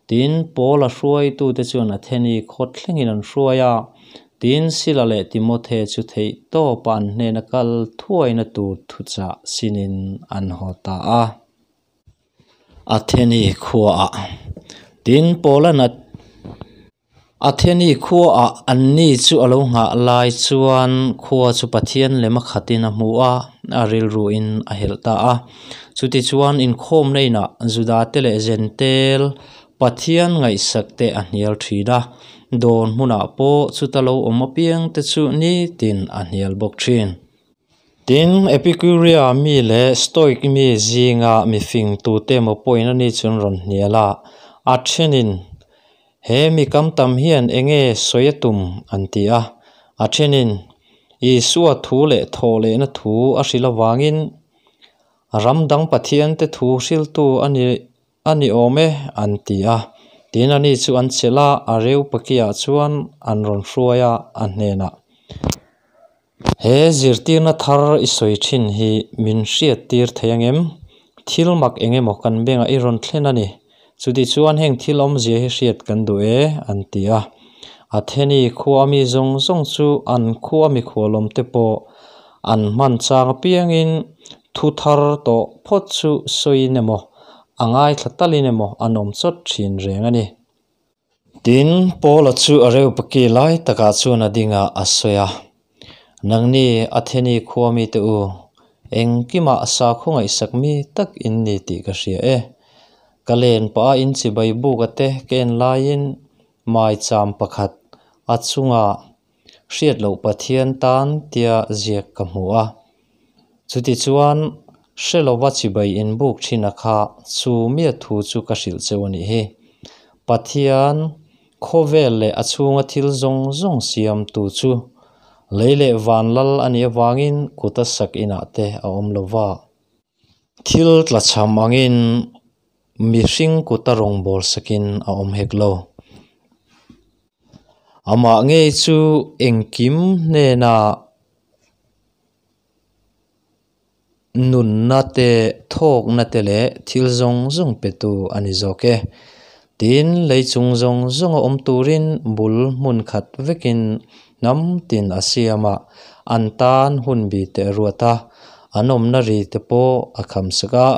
Tin, Paula hruaitute chuan Atheni khaw thlengin an hruai a. Tin, Sila leh Timothe chu theih tawpa an hnena kal thuaina tur thuchah sinin an haw ta a. Atheni khuaah. Tin, Paula'n a. Atheni khuaah anni chu a lo nghah lai chuan khua chu Pathian lema khatin a hmu a, a rilruin a helh ta a. Chutichuan inkhawmna inah Judate leh Jentel Pathian ngaihsakte a hnial thin a, dawn hmunah pawh chuta lo awm apiangte chu nitin a hnial bawk thin. Tin, Epicuria mi leh Stoic mi zinga mifing tute emaw pawhin ani chu an rawn hnial a, a thenin, He mi kam tam hian eng nge sawi a tum? an ti a. A thenin, Isua thu leh thawh lehna thu a hrilh avangin ram dang pathiante thu hriltu a ni a ni awm e, an ti a. Tin, ani chu an chelh a, a reu pakiah chuan an rawn hruai a, a hnenah, He zirtirna thar i sawi thin hi min hriattir thei angem? Thil mak eng emaw kan bengah i rawn thlen a ni. Chutichuan heng thil awmzia hi hriat kan duh e, an ti a. Atheni khua mi zawng zawng chu an khua mikhualawmte pawh an hman chang apiangin thu thar tawh phawt chu sawiin emaw, a ngaithla talin emaw an awm chawt thin reng a ni. Tin, Paula chu a Areopagi lai takah chuan a ding a, a sawi a, Nangni Atheni khua mite u, engkimah sakhaw ngaihsak mi tak in ni tih ka hria e. Ka len pah a in chibai buka te ka en laiin maicham pakhat a chungah hriat loh Pathian tan tia ziak ka hmu a. Chutichuan, hre lova chibai inbuk thin a kha chu mia thu chu ka hrilh cheu a nih hi. Pathian, khawvel leh a chhunga thil zawng zawng siamtu chu lei leh van lal a nih avangin kut a sak inah te a awm lo va. Thil tlachham angin mihring kuta rawngbâwl sakin a awm hek lo. Amah ngei chu engkim hnenah nunna te, thawkna te leh thil zawng zawng petu a ni zawk e. Tin, lei chung zawng zawnga awm turin bul hmun khat vekin hnam tin a siam a, an tan hun bi te a ruat a, an awmna ri te pawh a kham sak a.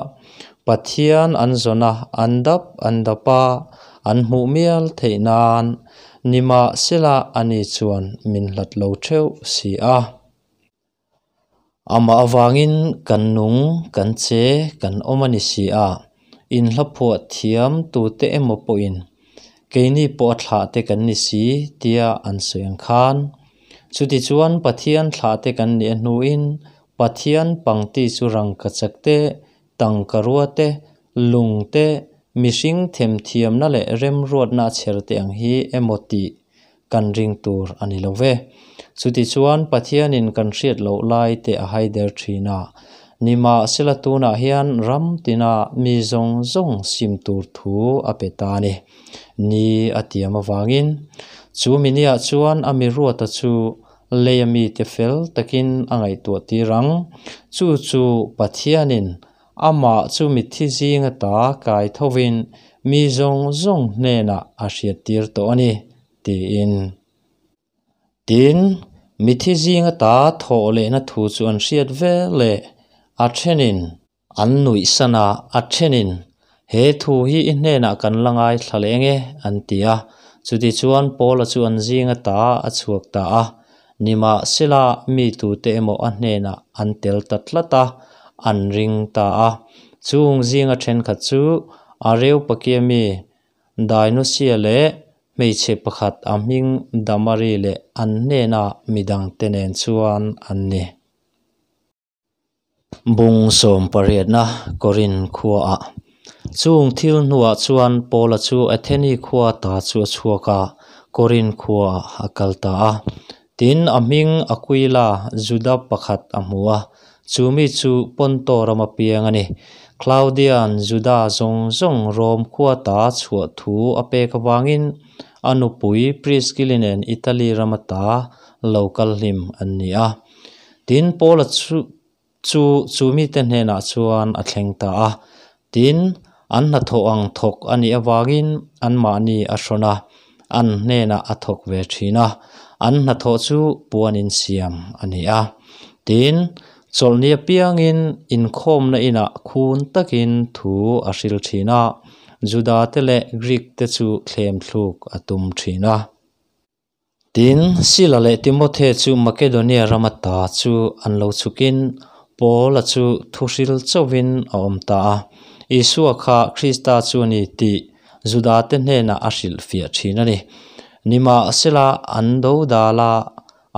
Pathian an zawn a, an dap an dap a, an hmuh mial theih nan nimahsela ani chuan min hlat lo theuh si a. Amah avangin kan nung, kan che, kan awm a ni si a, inhlaphuah thiam tute emaw pawhin keini pawh a thlah te kan ni si tia an sawi ang khan. Chutichuan Pathian thlah te kan nih a hnuin Pathian pangti chu rangkachak te, tangka rua te, lung te, mihring themthiamna leh remruatna a chher te ang hi emaw tih kan ring tur a ni lo ve. Chutichuan Pathianin kan hriat loh lai te a hai der thin a. Nimahsela tunah hian ram tina mi zawng zawng sim tur thu a pe ta a ni. Ni a tiam avangin chu miniah chuan a mi ruata chu leia mite fel takin a ngaihtuah tir ang. Chu chu Pathianin Amah chu mitthi zinga ta kai thovin mi zawng zawng hnenah a hriattir tawh a ni, tiin. Tin, mitthi zinga ta thawh lehna thu chu an hriat vel e, a thenin an nuihsan a, a thenin, He thu hi i hnenah kan la ngaithla leh eng e, an ti a. Chutichuan Paula chu an zinga ta a chhuak ta a. Nimahsela, mi tute emaw a hnenah an tel ta tlat a, an ring ta a. Chung zinga thenkhat chu Areopagia mi Dionusia leh hmeichhe pakhat a hming Damari leh an hnena midangte nen chuan an ni. Bung sawmpariatna Korin khuaah. Chung thil hnuah chuan Paula chu Atheni khua ta chu a chhuak a, Korin khuaah a kal ta a. Tin, a hming Aquila, Juda pakhat a hmu a, chu mi chu Ponto rama piang a ni. Claudian Juda zawng zawng Rom khua ta chhuah thu a pek avangin A nupui Priskili nen Italy ram ata lo kal hlim an ni a. Tin, Paula chu chu chu mite hnenah chuan a thleng ta a. Tin, an hnathawh ang thawk a nih avangin anmahni a hrawn a, an hnenah a thawk ve thin a. An hnathawh chu puan insiam a ni a. Tin, chawlhni apiangin inkhawmna inah khun takin thu a hril thin a, Juda te leh Greek te chu thlem thluk a tum thin a. Tin, Sila leh Timothe chu Makedonia rama ta chu an lo chhukin Paula chu thuhril chauhin a awm ta a. Isua kha Krista chu a ni tih Judate hnenah a hrilhfiah thin a ni. Nimahsela an do dal a,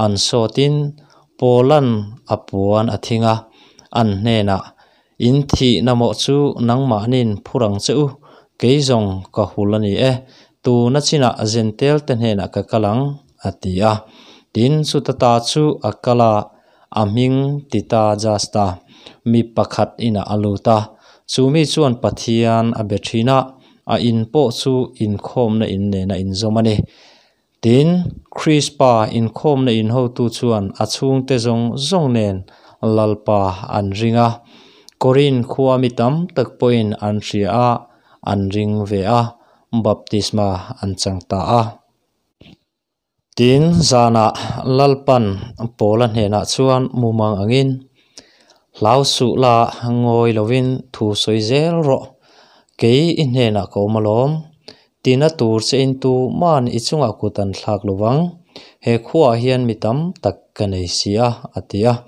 an sawtin Paula'n a puan a thing a, an hnenah, In thihna mawh chu nangmahni'n phur ang che u, kei zawng ka hul a ni e, tuna chinah Zentel te hnenah ka kal ang, a ti a. Tin, chuta ta chu a kal a, a hming ti ta Justa, mi pakhat inah a lut a. Chu mi chuan Pathian a be thin a, a in pawh chu inkhawmna in nen a inzawm a ni. Tin, Krispa inkhawmna in hotu chuan a chhungte zawng zawng nen Lalpa an ring a. Korinth khua mi tam tak pawhin an hria a, an ring ve a, baptisma an chang ta a. Tin, zanah Lalpan Paula hnenah chuan mumang angin, Hlau suh la ngawi lovin thu sawi zel rawh, kei i hnenah ka awm alawm. Tina tur che in tu man i chungah kut an thlak lo vang, he khuaah hian mi tam tak ka nei si a, a ti a.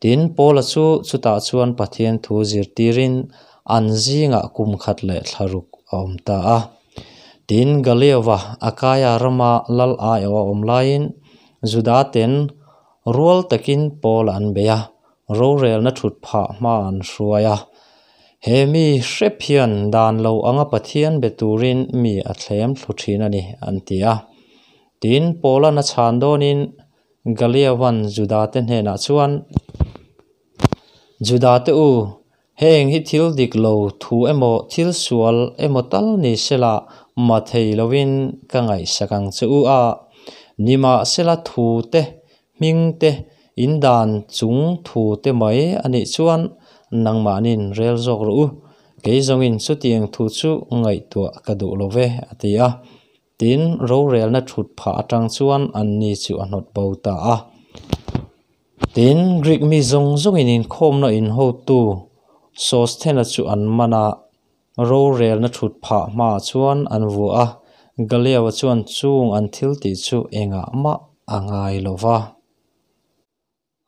Tin, Paula chu chutah chuan Pathian thu zirtirin an zingah kum khat leh thla ruk a awm ta a. Tin, Galiova, Akaia rama lal aiawh a awm laiin Juda ten rual takin Paula an bei a, rorelna thut phah hma an hruai a. He mi hrep hian dan lo anga Pathian be turin mi a thlem thlu thin a ni, an ti a. Tin, Paula'n a chhan dawnin Galiavan Judate hnenah chuan, Judate u, heng hi thil dik lo thu emaw thil sual emaw tal ni sela ma thei lovin ka ngaihsak ang che u a, nimahsela thu te Hming te, in dan chung thu te mai a nih chuan nangmahni'n rel zawk rawh u, kei zawngin chutiang thu chu ngaihtuah ka duh lo ve, a ti a. Tin, rorelna thut phah atang chuan anni chu a hnawt bo ta a. Tin, Greek mi zawng zawngin inkhawmna inhotu Sosthena chu an man a, Rorelna thut phah hmaah chuan an vuah a, Galiao chuan chung an thil tih chu engah mah a ngai lo va.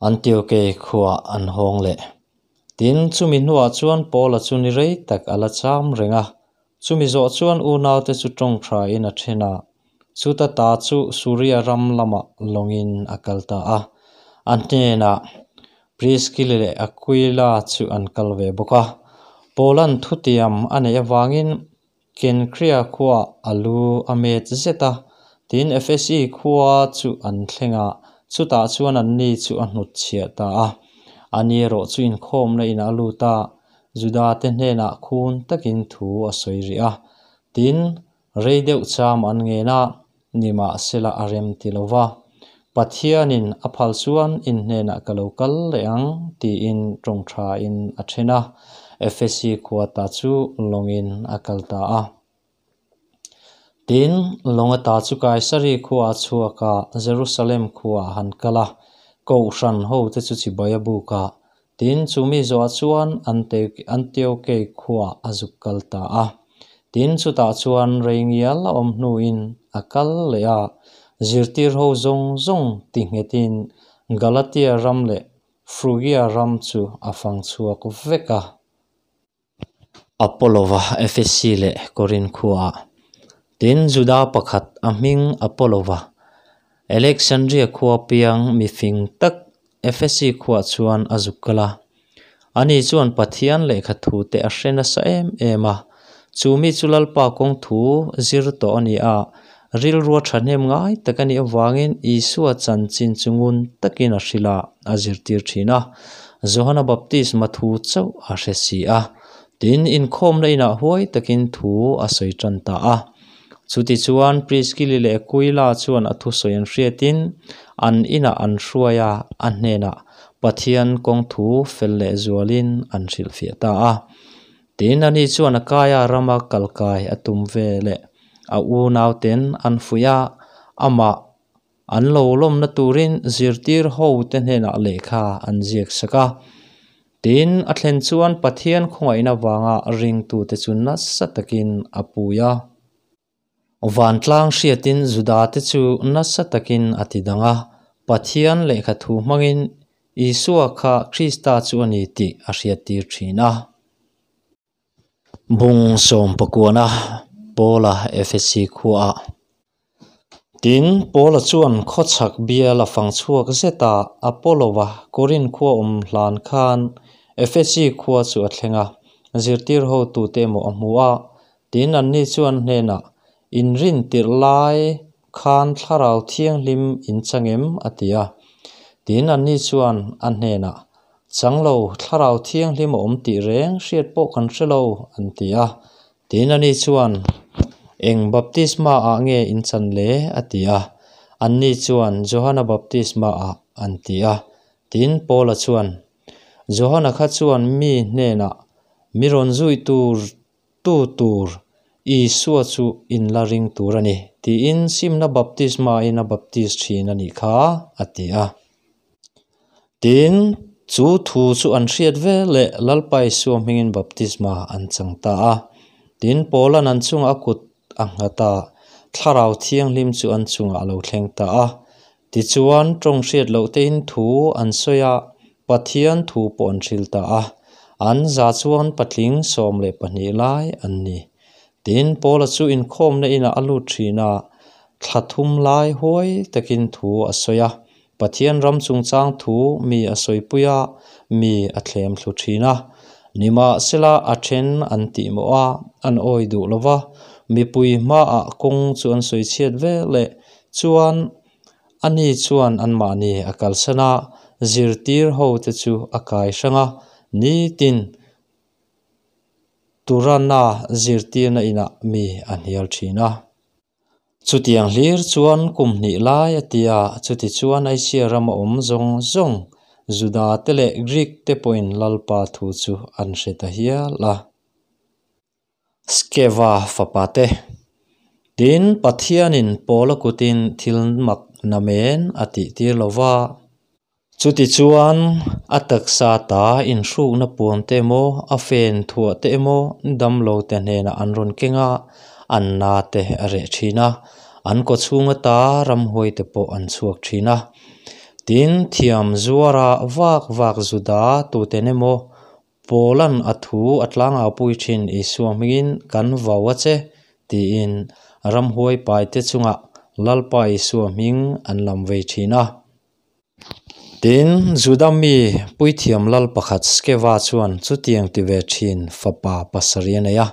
Antioke khuaah an hawng leh. Tin, chumi hnuah chuan Paula chu ni rei tak a la cham reng a, chumi zawh chuan unaute chu tawng thain a then a, chuta ta chu Suria ram lamah lawngin a kal ta a. A hnenah Priskili leh Aquila chu an kal ve bawk a. Paula'n thutiam a neih avangin Kenkria khuaah a lu a met zet a, tin Efesi khua chu an thleng a, chutah chuan anni chu a hnutchhiah ta a. Ani erawh chu inkhawmna inah a lut a, Judate hnenah khun takin thu a sawi rih a. Tin, Rei deuh cham an ngen a, nimahsela a rem ti lo va. Pathianin a phal chuan in hnenah ka lo kal leh ang tiin tawng thain a then a, Efesi khua ta chu lawngin a kal ta a. Tin, lawng ata chu Kaisari khua a chhuak a, Jerusalem khua a han kal a, Kohhran hote chu chibai a buk a, Tin, chu mi zawhah chuan Antiokei khuaah a zuk kal ta a. Tin, chutah chuan rei ngial a awm hnuin a kal leh a, zirtir ho zawng zawng ti nghetin Galatia ram leh Frugia ram chu a fang chhuak vek a. Apollo-va Efesi leh Korinth khuaah. Tin, Juda pakhat a hming Apollo-va, Alexandria khua piang mi fing tak Efesi khuaah chuan a zuk kal a. Ani chuan Pathian lehkha thute a hre nasa em em a. Chu mi chu Lalpa kawng thu zir tawh a ni a, rilrua thahnem ngai tak a nih avangin Isua chanchin chu ngun takin a hrilh a, a zirtir thin a. Johana baptisma thu chauh a hre si a. Tin, inkhawmna inah huai takin thu a sawi tan ta a. Chutichuan Priskili leh Akuila chuan a thusawi an hriatin an inah an hruai a, a hnenah Pathian kawng thu fel leh zualin an hrilhfiah ta a. Tin, ani chuan Akaia rama kalkai a tum ve leh a unauten an fuih a, amah an lo lawmna turin zirtir hote hnenah lehkha an ziak sak a. Tin, a thlen chuan Pathian khawngaihna vanga ringtute chu nasa takin a pui a. Vantlang hriatin Judate chu nasa takin a ti dang a, Pathian lehkha thu hmangin Isua kha Krista chu a ni tih a hriattir thin a. Bung sawmpakuana Paula Efesi khuaah. Tin, Paula chuan khawchhak bial a fang chhuak zet a, Apollo-a Korinth khua awm hlan khan Efesi khua chu a thleng a, zirtir hotute emaw a hmu a. Tin, anni chuan hnenah, Inrin tirh lai khan Thlarau Thianghlim in chang em? a ti a. Tin, anni chuan a hnenah, Chang lo, Thlarau Thianghlim a awm tih reng hriat pawh kan hre lo, an ti a. Tin, ani chuan, Eng baptisma ah nge in chan le? a ti a. Anni chuan, Johana baptisma ah, an ti a. Tin, Paula chuan, Johana kha chuan mi hnenah, Mi rawn zui tur tu tur Isua chu in la ring tur a ni, tiin simna baptisma in a baptis thin a nih kha, a ti a. Tin, chu thu chu an hriat vel leh Lalpa Isua hmingin baptisma an chang ta a. Tin, Paula'n an chungah a kut a nghat a, Thlarau Thianghlim chu an chungah a lo thleng ta a. Tichuan, tawng hriat loh tein thu an sawi a, Pathian thu pawh an hril ta a. An za chuan patling 12 lai an ni. Tin, Paula chu inkhawmna inah a lut thin a, thla thum lai huai takin thu a sawi a. Pathian ram chungchang thu mi a sawipui a, mi a thlem thlu thin a. Nimahsela a then an tih mawh a, an awi duh lo va, mipui hmaah kawng chu an sawi chhiat vel leh chuan ani chuan anmahni a kalsan a, zirtir hote chu a kai hrang a, nitin Turana zirtirna inah mi a hnial thin a. Chutiang hlir chuan kum hnih lai a ti a, chutichuan Asia rama awm zawng zawng Juda te leh Greek te pawhin Lalpa thu chu an hre ta hial a. Skeva fapa te. Tin, Pathianin Paula kutin thil mak namen a tihtir lo va. Chutichuan, a taksa ta inhrukna puan te emaw, a fen thuah te emaw damlo te hnenah an rawn keng a, an na te a reh thin a, an kawchhung ata ramhuai te pawh an chhuak thin a. Tin, thiam zuara vak vak Juda tuten emaw, Paula'n a thu a tlangau pui thin Isua hmingin kan vau a che, tiin ramhuai paite chungah Lalpa Isua hming an lam vei thin a. Tin, Juda mi puithiam lal pakhat Skeva chuan chutiang ti ve thin fapa pasarih a nei a.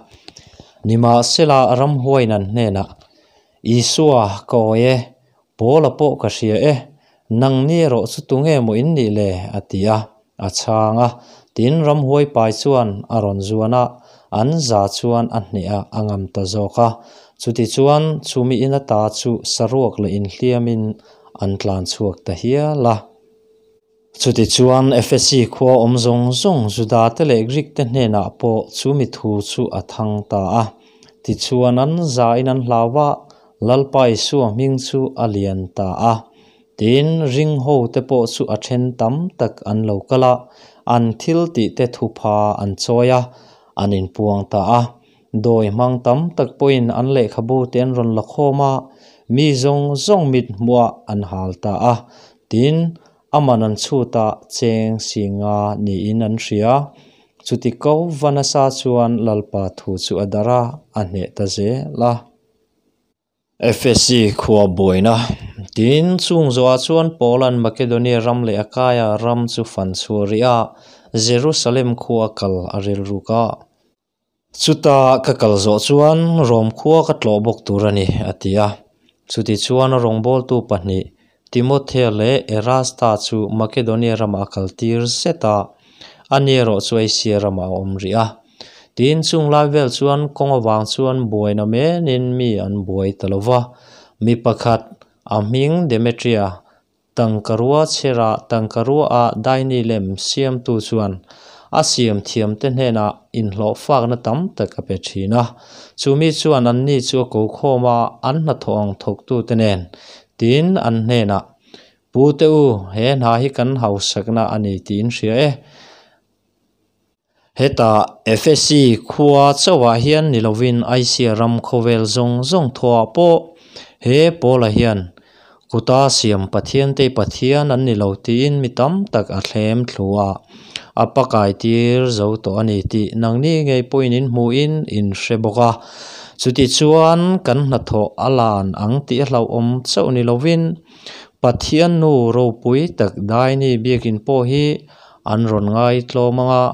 Nimahsela ramhuaiin an hnenah, Isua, ka awi e, Paula pawh ka hria e, nangni erawh chu tunge maw in nih le? a ti a, a chhang a. Tin, ramhuai pai chuan a rawn zuan a, an za chuan a hneh a, a ngam ta zawk a. Chutichuan, chumi in ata chu saruak leh inhliamin an tlan chhuak ta hial a. Chutichuan, Efesi khua awm zawng zawng Judate leh Greek-te hnenah pawh chumi thu chu a thang ta a. Tichuan, an zain an hlau a, Lalpa Isua hming chu a lian ta a. Tin, ring hote pawh chu a then tam tak an lo kal a, an thil tihte thupha an chawi a, an inpuang ta a. Dawi hmang tam tak pawhin an lehkhabu te an rawn la khawm a, mi zawng zawng mit hmuhah an hal ta a. Tin, a man an chhut a, cheng singa niin an hria. Chuti ko va nasa chuan Lalpa thu chu a darh a, a hneh ta zel a. Efesi khua buaina. Tin, chung zawhah chuan Paula'n Makedonia ram leh Akaia ram chu fan chhuah rih a, Jerusalem khua a kal a rilruk a. Chuta ka kal zawh chuan Rom khua ka tlawh bawk tur a ni, a ti a. Chutichuan a rawngbawltu pahnih, Timothea leh Erasta chu Makedonia ramah a kaltir zet a, ani erawh chu Asia ramah a awm rih a. Tin, chung lai vel chuan kawng avang chuan buaina menin mi an buai ta lo va. Mi pakhat, a hming Demetria, tangkarua chhera tangkarua-a daini lem siamtu chuan a siam thiamte hnenah inhlawhfakna tam tak a pe thin a. Chu mi chuan anni chu a ko khawm a, an hnathawh ang thawktute nen, tin, an hnenah, Pu te u, he hna hi kan hausakna a ni tiin hria e. Heta Efesi khua chauhah hian ni lovin Asia ram khawvel zawng zawng thuah pawh he Paula hian kuta siam Pathiantei Pathian an ni lo tiin mi tam tak a thlem thlu a, a pakai tir zo tawh a ni tih nangni ngei pawhin in hmuhin in hre bawk a. Chutichuan kan hnathawh a lan ang tih a hlauhawm chauh ni lovin Pathian nu ropui tak Daini biakin pawh hi An rawn ngaitlawm anga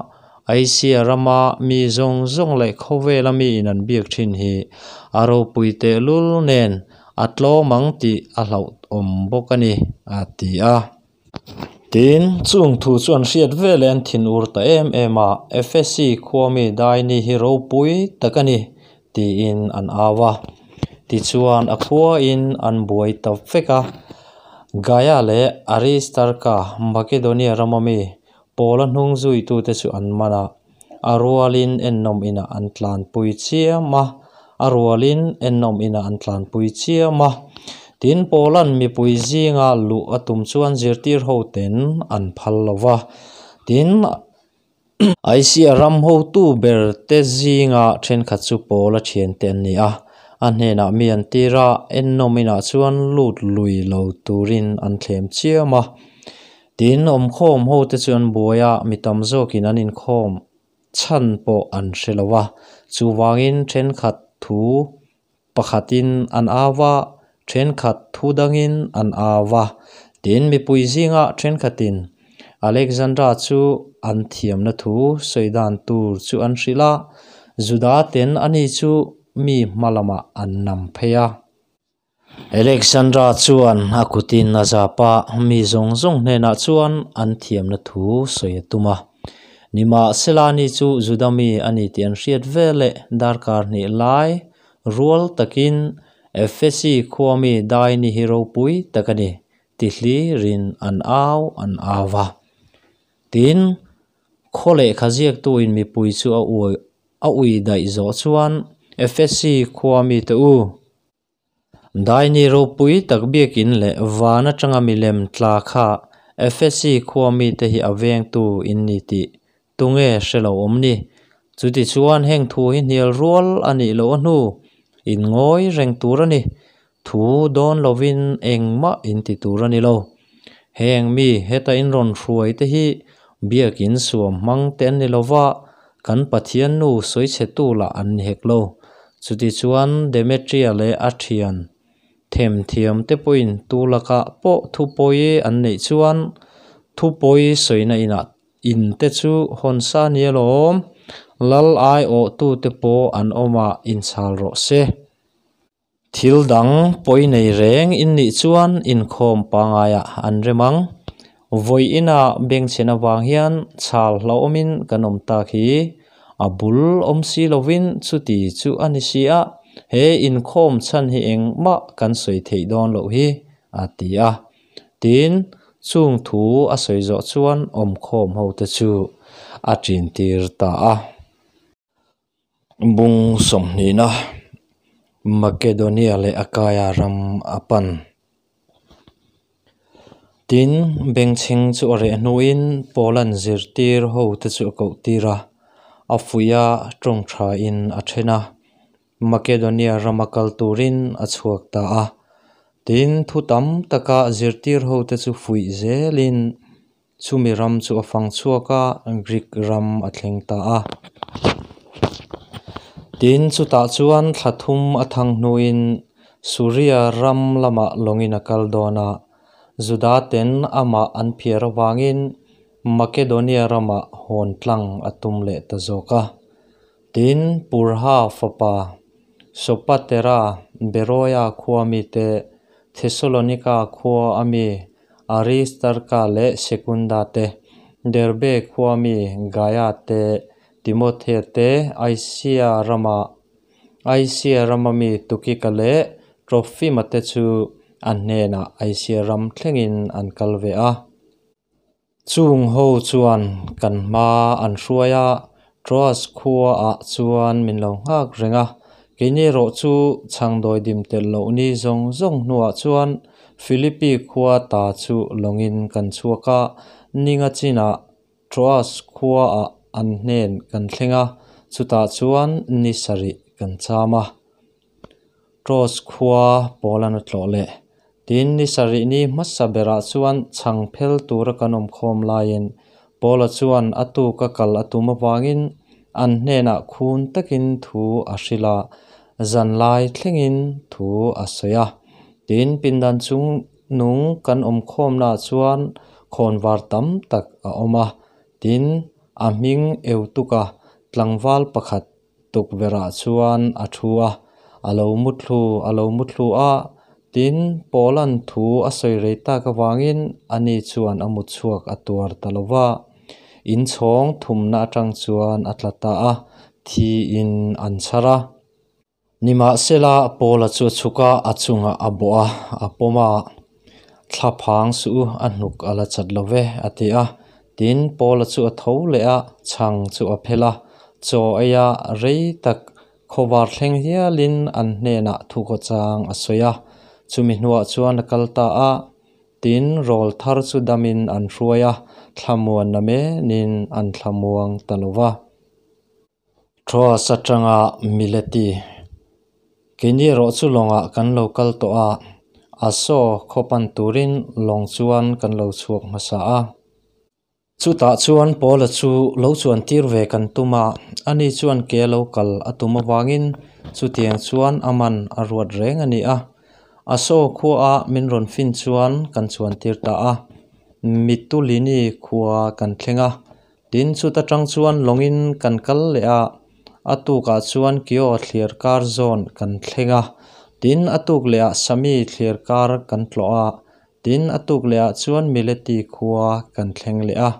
Asia rama mi zawng zawng leh khawvela miin an biak thin hi a ropui tehlul nen a tlawm ang tih a hlauhawm bawk a ni, a ti a. Tin, chung thu chu an hriat veleh an thinur ta em em a, Efesi khua mi Daini hi ropui tak a ni, tiin an au a. Tichuan a khuain an buai ta vek a. Gaia leh Aristarka, Makedonia rama mi, Paula hnung zuitute chu an man a, a rualin ennawm inah an tlanpui chiam a, a rualin ennawm inah an tlanpui chiam a. Tin, Paula'n mipui zinga luh a tum chuan zirtir hoten an phal lo va. Tin, Asia ram hotu ber te zinga thenkhat chu Paula thiante an ni a, a hnenah mi an tir a, ennawm inah chuan lut lui lo turin an thlem chiam a. Tin, awmkhawm hote chu an buai a, mi tam zawkin an inkhawm chhan pawh an hre lo a, chuvangin thenkhat thu pakhatin an au a, thenkhat thu dangin an au a. Tin, mipui zinga thenkhatin Alexandra chu an thiamna thu sawi dan tur chu an hrilh a, Juda ten ani chu mi hma lamah an nam phei a. Alexandra chuan a kutin a zap a, mi zawng zawng hnenah chuan an thiamna thu sawi a tum a. Nimahsela ani chu Juda mi a ni tih an hriat veleh darkar hnih lai rual takin Efesi khua mi Daini hi ropui tak a ni ti hlirin an au an au va. Tin, khaw lehkha ziaktuin mipui chu a a ui daih zawh chuan Efesi khua mite u, Daini ropui tak biakin leh van atanga milem tla kha Efesi khua mite hi a vengtu in ni tih tunge hre lo awm ni? Chutichuan heng thu hi hnial rual a nih loh a hnu in ngawi reng tur a ni. Thu dawn lovin engmah in ti tur a ni lo. Heng mi heta in rawn hruai te hi biakin suam hmang te an ni lo va, kan Pathian nu sawichhetu lah an ni hek lo. Chutichuan Demetria leh a thian themthiam te pawhin tu lakah pawh thupawi an neih chuan thupawi sawina inah in te chu hawn sa ni alawm, lal aiawhtute pawh an awmah inchhal rawh se. Thil dang pawi nei reng in nih chuan inkhawm pangaiah an rem ang. Vawi ina bengchhen avang hian chhal hlauhawmin kan awm tak hi a bul awm si lovin chuti chu a ni si a, he inkhawm chhan hi engmah kan sawi theih dawn loh hi, a ti a. Tin, chung thu a sawi zawh chuan awmkhawm hote chu a ṭintir ta a. Bung sawmhnihna Makedonia leh Akaia ram a pan. Tin, bengchheng chu a reh hnuin Paula'n zirtir hote chu a koh tir a, a fuih a, tawng thain a then a, Makedonia rama kal turin a chhuak ta a. Tin, thu tam taka zirtir hote chu fuih zelin Chumi ram chu a fang chhuak a, Greek ram a thleng ta a. Tin, chutah chuan thla thum a thang hnuin Suria ram lamah lawngin a kal dawn a. Juda ten amah an phiar avangin Makedonia ramah hawn tlang a tum leh ta zawk a. Tin, Purha fapa Sopatera, Beroia khua mite, Thesalonika khua a mi Aristarka leh Sekunda te, Derbe khua mi Gaia te, Timothea te, Aisia rama Aisia rama mi Tukika leh Trofima te chu a hnenah Aisia ram thlengin an kal ve a. Chung ho chuan kan hma an hruai a, Troas khuaah chuan min lo nghak reng a. Keini erawh chu chhangdawi dim telh loh ni zawng zawng hnuah chuan Philippi khua ta chu lawngin kan chhuak a, ninga chinah Troas khuaah an hnen kan thleng a, chutah chuan ni sarih kan cham a. Troas khua Paul-an a tlawh leh. Tin, ni sarih ni hmasa berah chuan chhang phel tura kan awm khawm laiin Paula chuan a tuka kal a tum avangin an hnenah khun takin thu a hrilh a, zan lai thlengin thu a sawi a. Tin, pindan chung nung kan awm khawmnaah chuan khawnvar tam tak a awm a. Tin, a hming Eutuka tlangval pakhat tukverhah chuan a thu a, a lo muthlu a lo muthlu a, tin, Paula'n thu a sawi rei tak avangin ani chuan a mutchhuak a tuar ta lo va, inchhawng thumna atang chuan a tla ta a, thiin an chhar a. Nimahsela, Paula chu a chhuk a, a chungah a bawh a, a pawm a, Thla phang suh u, a hnuk a la chat lo ve, a ti a. Tin, Paula chu a tho leh a, chhang chu a phel a, chaw eia rei tak khawvar thleng hialin an hnenah thukhawchang a sawi a. Chumi hnuah chuan a kal ta a, tin, rawl thar chu damin an hruai a, thlamuanna menin an thlamuang ta lo va. Troas atanga Mileti. Keini erawh chu lawngah kan lo kal tawh a, Aso khaw pan turin lawng chuan kan lo chhuak hmasa a. Chutah chuan Paula chu lo chuan tir ve kan tum a, ani chuan ke lo kal a tum avangin chutiang chuan a man a ruat reng a ni a. Aso khuaah min rawn fin chuan kan chuan tir ta a, Mitulini khua kan thleng a. Tin, chuta tang chuan lawngin kan kal leh a, a tukah chuan Kio thliar kar zawn kan thleng a. Tin, a tuk lehah Sami thliar kar kan tlawh a. Tin, a tuk lehah chuan Mileti khua kan thleng leh a.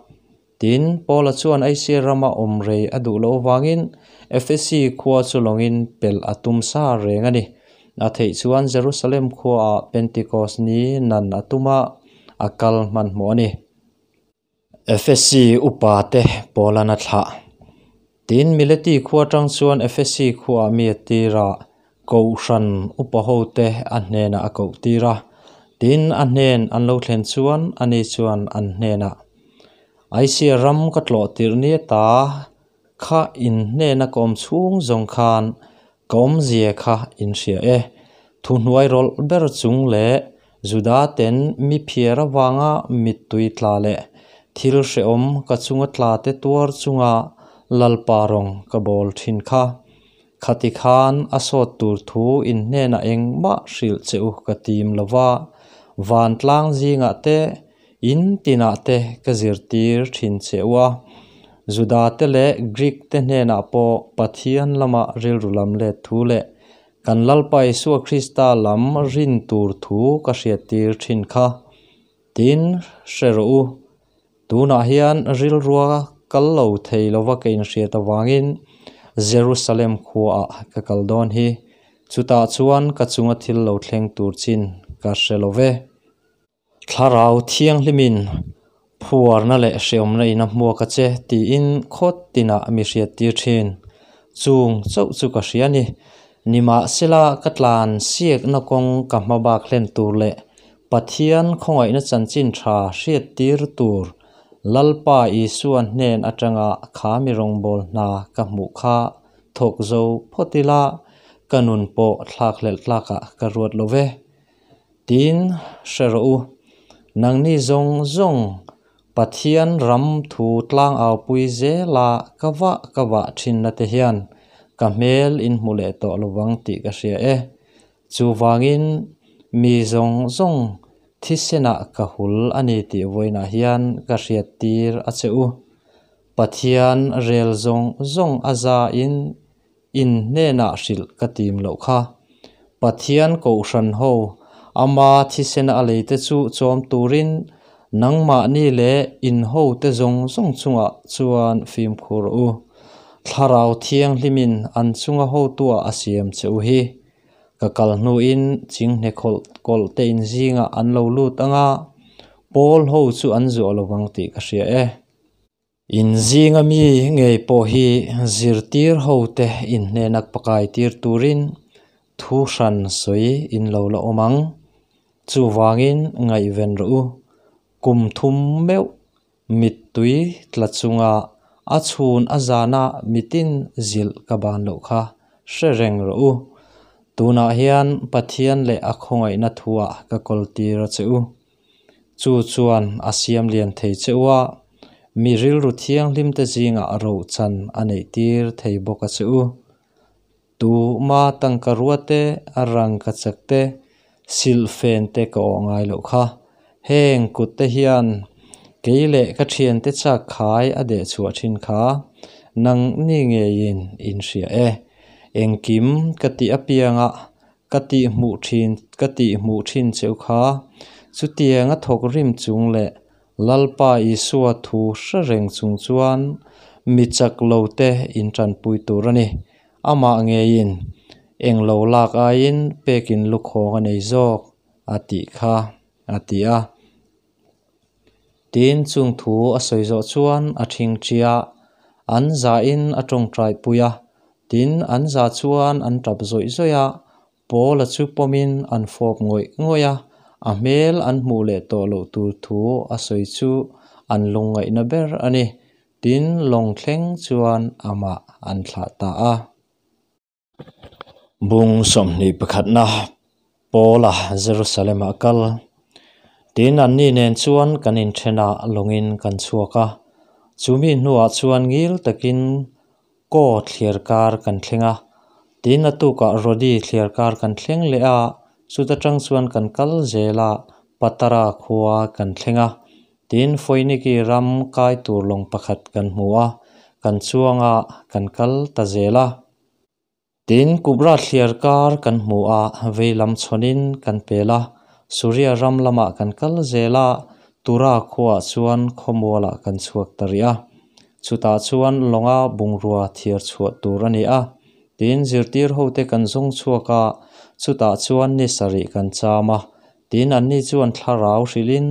Tin, Paula chuan Asia rama awm rei a duh loh avangin Efesi khua chu lawngin pelh a tum sa reng a ni. A theih chuan Jerusalem khuaah Pentecost ni nan a tum a, a kal hmanhmawh a ni. Efesi upate Paulan a thlah. Tin, Mileti khua atang chuan Efesi khuaah mi a tir a, Kohhran upa hote a hnenah a koh tir a. Tin, a hnen an lo thlen chuan ani chuan an hnenah, Aisia ram ka tlawh tirh ni ata kha in hnena ka awm chhung zawng khan ka awmzia kha in hria e. Thuhnuai rawlh ber chung leh Juda ten mi phiar avanga mittui tla leh thil hrehawm ka chunga tla te tuar chunga Lalpa rawng ka bawl thin kha. Khati khan a sawt tur thu in hnenah engmah hrilh che u ka tim lo va, vantlang zingah te, in tinah te ka zirtir thin che u a. Juda te leh Greek te hnenah pawh Pathian lama rilru lam let thu leh Kan Lalpa Isua Krista lam rin tur thu ka hriattir thin kha. Tin, hre rawh u, tunah hian rilrua kal lo thei lova ka inhriat avangin Jerusalem khuaah ka kal dawn hi. Chutah chuan ka chunga thil lo thleng tur chin ka hre lo ve. Thlarau Thianghlimin phuarna leh hreawmna in a hmuak a che tiin khawt tinah mi hriattir thin. Chung chauh chu ka hria ni. Nimahsela ka tlan siakna kawng ka hma bak hlen tur leh Pathian khawngaihna chanchin tha hriattir tur Lalpa Isua hnen atanga kha mi rawngbâwl hna ka hmuh kha thawk zo phawt ila ka nun pawh thlak hlelh tlakah ka ruat lo ve. Tin, hre rawh u, nangni zawng zawng Pathian ram thu tlang aupui zela ka vah ka vah thinna te hian ka hmel in hmu leh tawh lovang tih ka hria e. Chuvangin mi zawng zawng thisenah ka hul a ni tih vawiinah hian ka hriattir a che u. Pathian rel zawng zawng a zain In hnenah hrilh ka tim loh kha. Pathian Kohhran ho, ama thisena a leite chu chawm turin nangmahni leh in hote zawng zawng chungah chuan fimkhur u. Thlarau Thianghlimin an chunga hotua a siam che u hi. Ka kal hnuin chinghne khawlh kawlh te in zingah an lo lut ang a, pawl ho chu an zuah lo vang tih ka hria e. In zinga mi ngei pawh hi zirtir ho te in hnena pakai tir turin thu hran sawi in lo la awm ang. Chuvangin ngaihven rawh u, kum thum meuh mittui tla chunga a chhun a zana mitin zilh ka ban loh kha hre reng rawh u. Tunah hian Pathian leh a khawngaihna thuah ka kawltir a che u. Chu chuan a siam lian thei che u a, mi rilru thianghlimte zingah rohchan a neihtir thei bawk a che u. Tuma tangka rua te, a rangka chak te, silhfen te ka awh ngai loh kha. Heng kut te hian kei leh ka thiante chak khai a deh chhuah thin kha nang ni ngeiin in hria e. Engkim ka tih apianga ka tih hmuh thin ka tih hmuh thin cheu kha chutiang a thawk rim chung leh Lalpa Isua thu hre reng chung chuan mi chak lo te in tanpui tur a ni. Amah ngeiin eng lo lak aiin pekin lukhawng a nei zawk a tih kha a ti a. Tin, chung thu a sawi zawh chuan a thingṭhia an zahin a tawngtai pui a. Tin, an za chuan an tap zawih zawih a, Paula chu pawmin an fawp ngawih ngawih a, a hmel an hmuh leh tawh loh tur thu a sawi chu an lungngaihna ber a ni. Tin, lawng thleng chuan amah an thlah ta a. Bung 21na Paula Jerusalem-ah a kal. Tin, anni nen chuan kan inthen a, lawngin kan chhuak a. Chumi hnuah chuan ngil takin Kaw thliar kar kan thleng a. Tin, a tukah Rodi thliar kar kan thleng leh a, chuta tang chuan kan kal zel a, Patara khua kan thleng a. Tin, Foiniki ram kai tur lawng pakhat kan hmu a, kan chuang a, kan kal ta zel a. Tin, Kubra thliar kar kan hmu a, vei lam chhawnin kan pel a, Suria ram lamah kan kal zel a, Tura khuaah chuan khawmualah kan chhuak ta rih a. Chutah chuan lawnga bungrua thiar chhuah tur a ni a. Tin, zirtir hote kan zawng chhuak a, chutah chuan ni sarih kan cham a. Tin, anni chuan thlarau hrilhin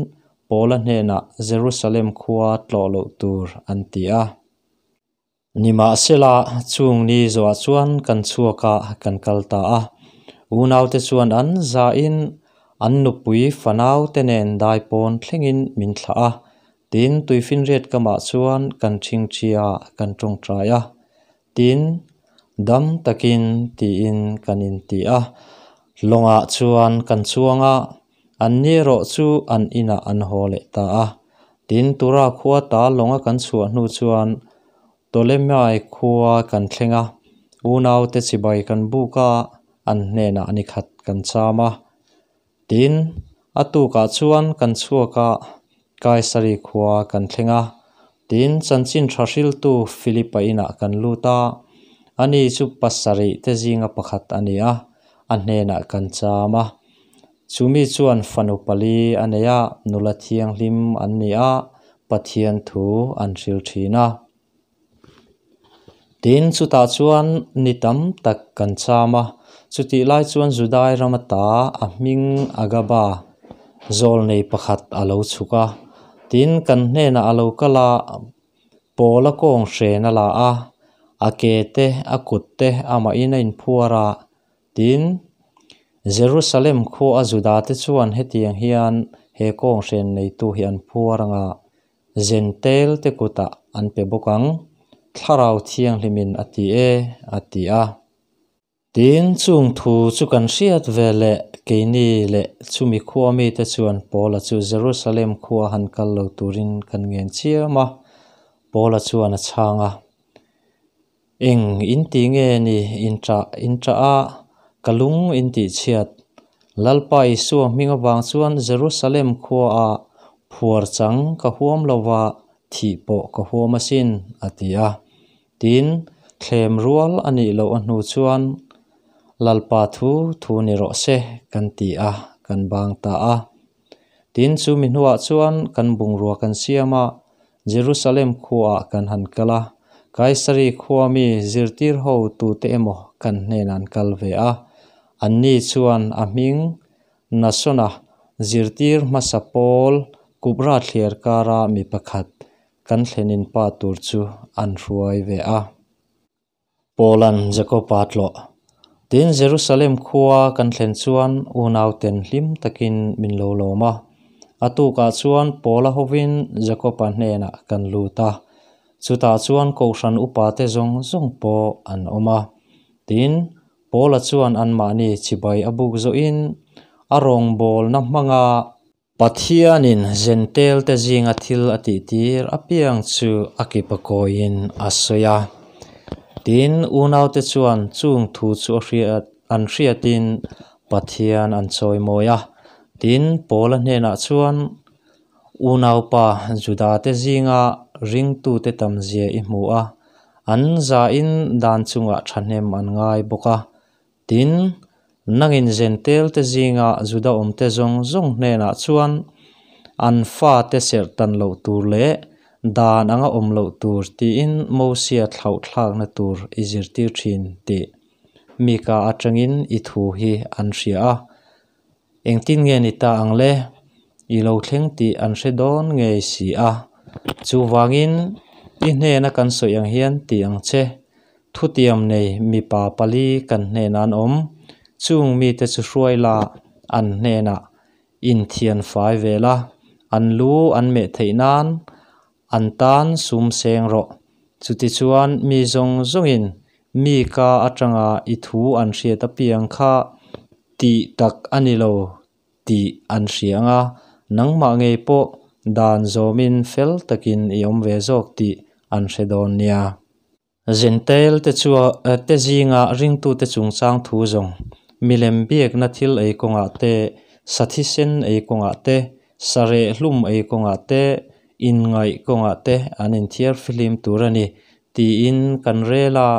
Paula hnenah Jerusalem khua tlawh loh tur an ti a. Nimahsela, chung ni zawhah chuan kan chhuak a, kan kal ta a. Unaute chuan an zahin an nupui fanaute nen daipawn thlengin min thlah a. Tin, tuifinriat kamah chuan kan ṭhingṭhia kan ṭawngṭai a. Tin, dam takin tiin kan inti a. Lawngah chuan kan chuang a, Anni erawh chu an inah an haw leh ta a. Tin, Tura khua ta lawnga kan chhuah hnu chuan Ptolemai khua kan thleng a, unaute chibai kan buk a, an hnenah ni khat kan cham a. Tin, a tukah chuan kan chhuak a, Kaisari khua kan thleng a. Tin, chanchin tha hriltu Philipa inah kan lut a, ani chu pasarih te zinga pakhat a ni a, a hnenah kan cham a. Chumi chuan fanu pali a nei a, nula thianghlim an ni a, Pathian thu an hril thin a. Tin, chutah chuan ni tam tak kan cham a, chutih lai chuan Judai ram ata a hming Agaba zawl nei pakhat a lo chhuk a. Tin, kan hnenah a lo kal a, Paula kawng hren a la a, a ke te, a kut te amahin a inphuar a. Tin, Jerusalem khua a Judate chuan hetiang hian he kawng hren neitu hi an phuar ang a, Jentail te kutah an pe bawk ang, Thlarau Thianghlimin a ti e, a ti a. Tin, chung thu chu kan hriat ve leh keini leh chumi khua mite chuan Paula chu Jerusalem khua han kal lo turin kan ngen chiam a, Paula chuan a chhang a. Eng in ti nge ni in ṭah in ṭah a, ka lung in tih chhiat. Lalpa Isua hming avang chuan Jerusalem khuaah phuar chang ka huam lo va, thih pawh ka huam asin, a ti a. Tin, thlem rual a nih loh a hnu chuan, Lalpa thu thu ni rawh se, kan ti a, kan bang ta a. Tin, chu mi hnuah chuan kan bungrua kan siam a, Jerusalem khuaah kan han kal a. Kaisari khua mi zirtir ho tute emaw kan hnenah an kal ve a. Anni chuan a hming Nasona zirtir hmasa pawl Kupra thliar kara mi pakhat kan thlenin pa tur chu an hruai ve a. Paula'n Jakoba tlawh. Tin, Jerusalem khua kan thlen chuan unauten hlim takin min lo lawm a. A tukah chuan Paula hovin Jakoba hnenah kan lut a. Chutah chuan Kohhran upate zawng zawng pawh an awm a. Tin, Paula chuan anmahni chibai a buk zawhin a rawngbawlna hmanga Pathianin Zentelte zinga thil a tihtir apiang chu a kipa kawiin a sawi a. Tin, unaute chuan chung thu chu a hriat an hriatin Pathian an chawimawi a. Tin, Paula hnenah chuan, Unaupa Judate zinga ringtute tamzia i hmu a, an zain dan chungah thahnem an ngai bawk a. Tin, nangin Zentelte zinga Juda awmte zawng zawng hnenah chuan an fate serh tan loh tur leh dan anga awm loh tur tiin Mosia thlauhthlakna tur i zirtir thin tih Mika atangin i thu hi an hria a. Engtin nge ni ta ang le? I lo thleng tih an hre dawn ngei si a. Chuvangin, i hnena kan sawi ang hian ti ang che. Thutiam nei mipa pali kan hnenah an awm. Chung mite chu hruai la, an hnenah inthian fai ve la, an lu an meh theih nan An tan sum seng rawh. Chutichuan mi zawng zawngin mi ka atanga i thu an hriat apiang kha tih tak a ni lo tih an hria ang a, nangmah ngei pawh dan zawmin fel takin i awm ve zawk tih an hre dawn nia. Zentail te chu te zinga ringtute chungchang thu zawng, milem biakna thil ei kawngah te, sa thisen ei kawngah te, sa rehhlum ei kawngah te, inngaih kawngah te an inthiar fihlim tur a ni tiin kan rel a,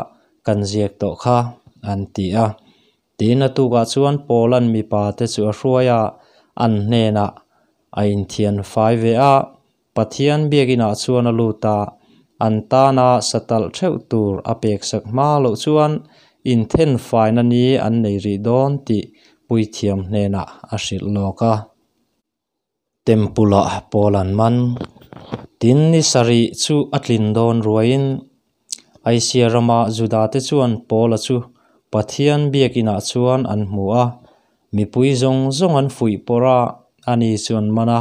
kan ziak tawh kha, an ti a. Tin, a tukah chuan Paula'n mipa te chu a hruai a, an hnenah a inthian fai ve a. Pathian biakinah chuan a lut a, an tana satalh theuh tur a peksak hma loh chuan inthenfaina ni an nei rih dawn tih puithiam hnenah a hrilh lawk a. Temple-ah Paul an man. Tin, ni sarih chu a tlin dawn ruaiin Asia rama Judate chuan Paula chu Pathian biakinah chuan an hmu a, mipui zawng zawng an fuih pawrh a, ani chu an man a.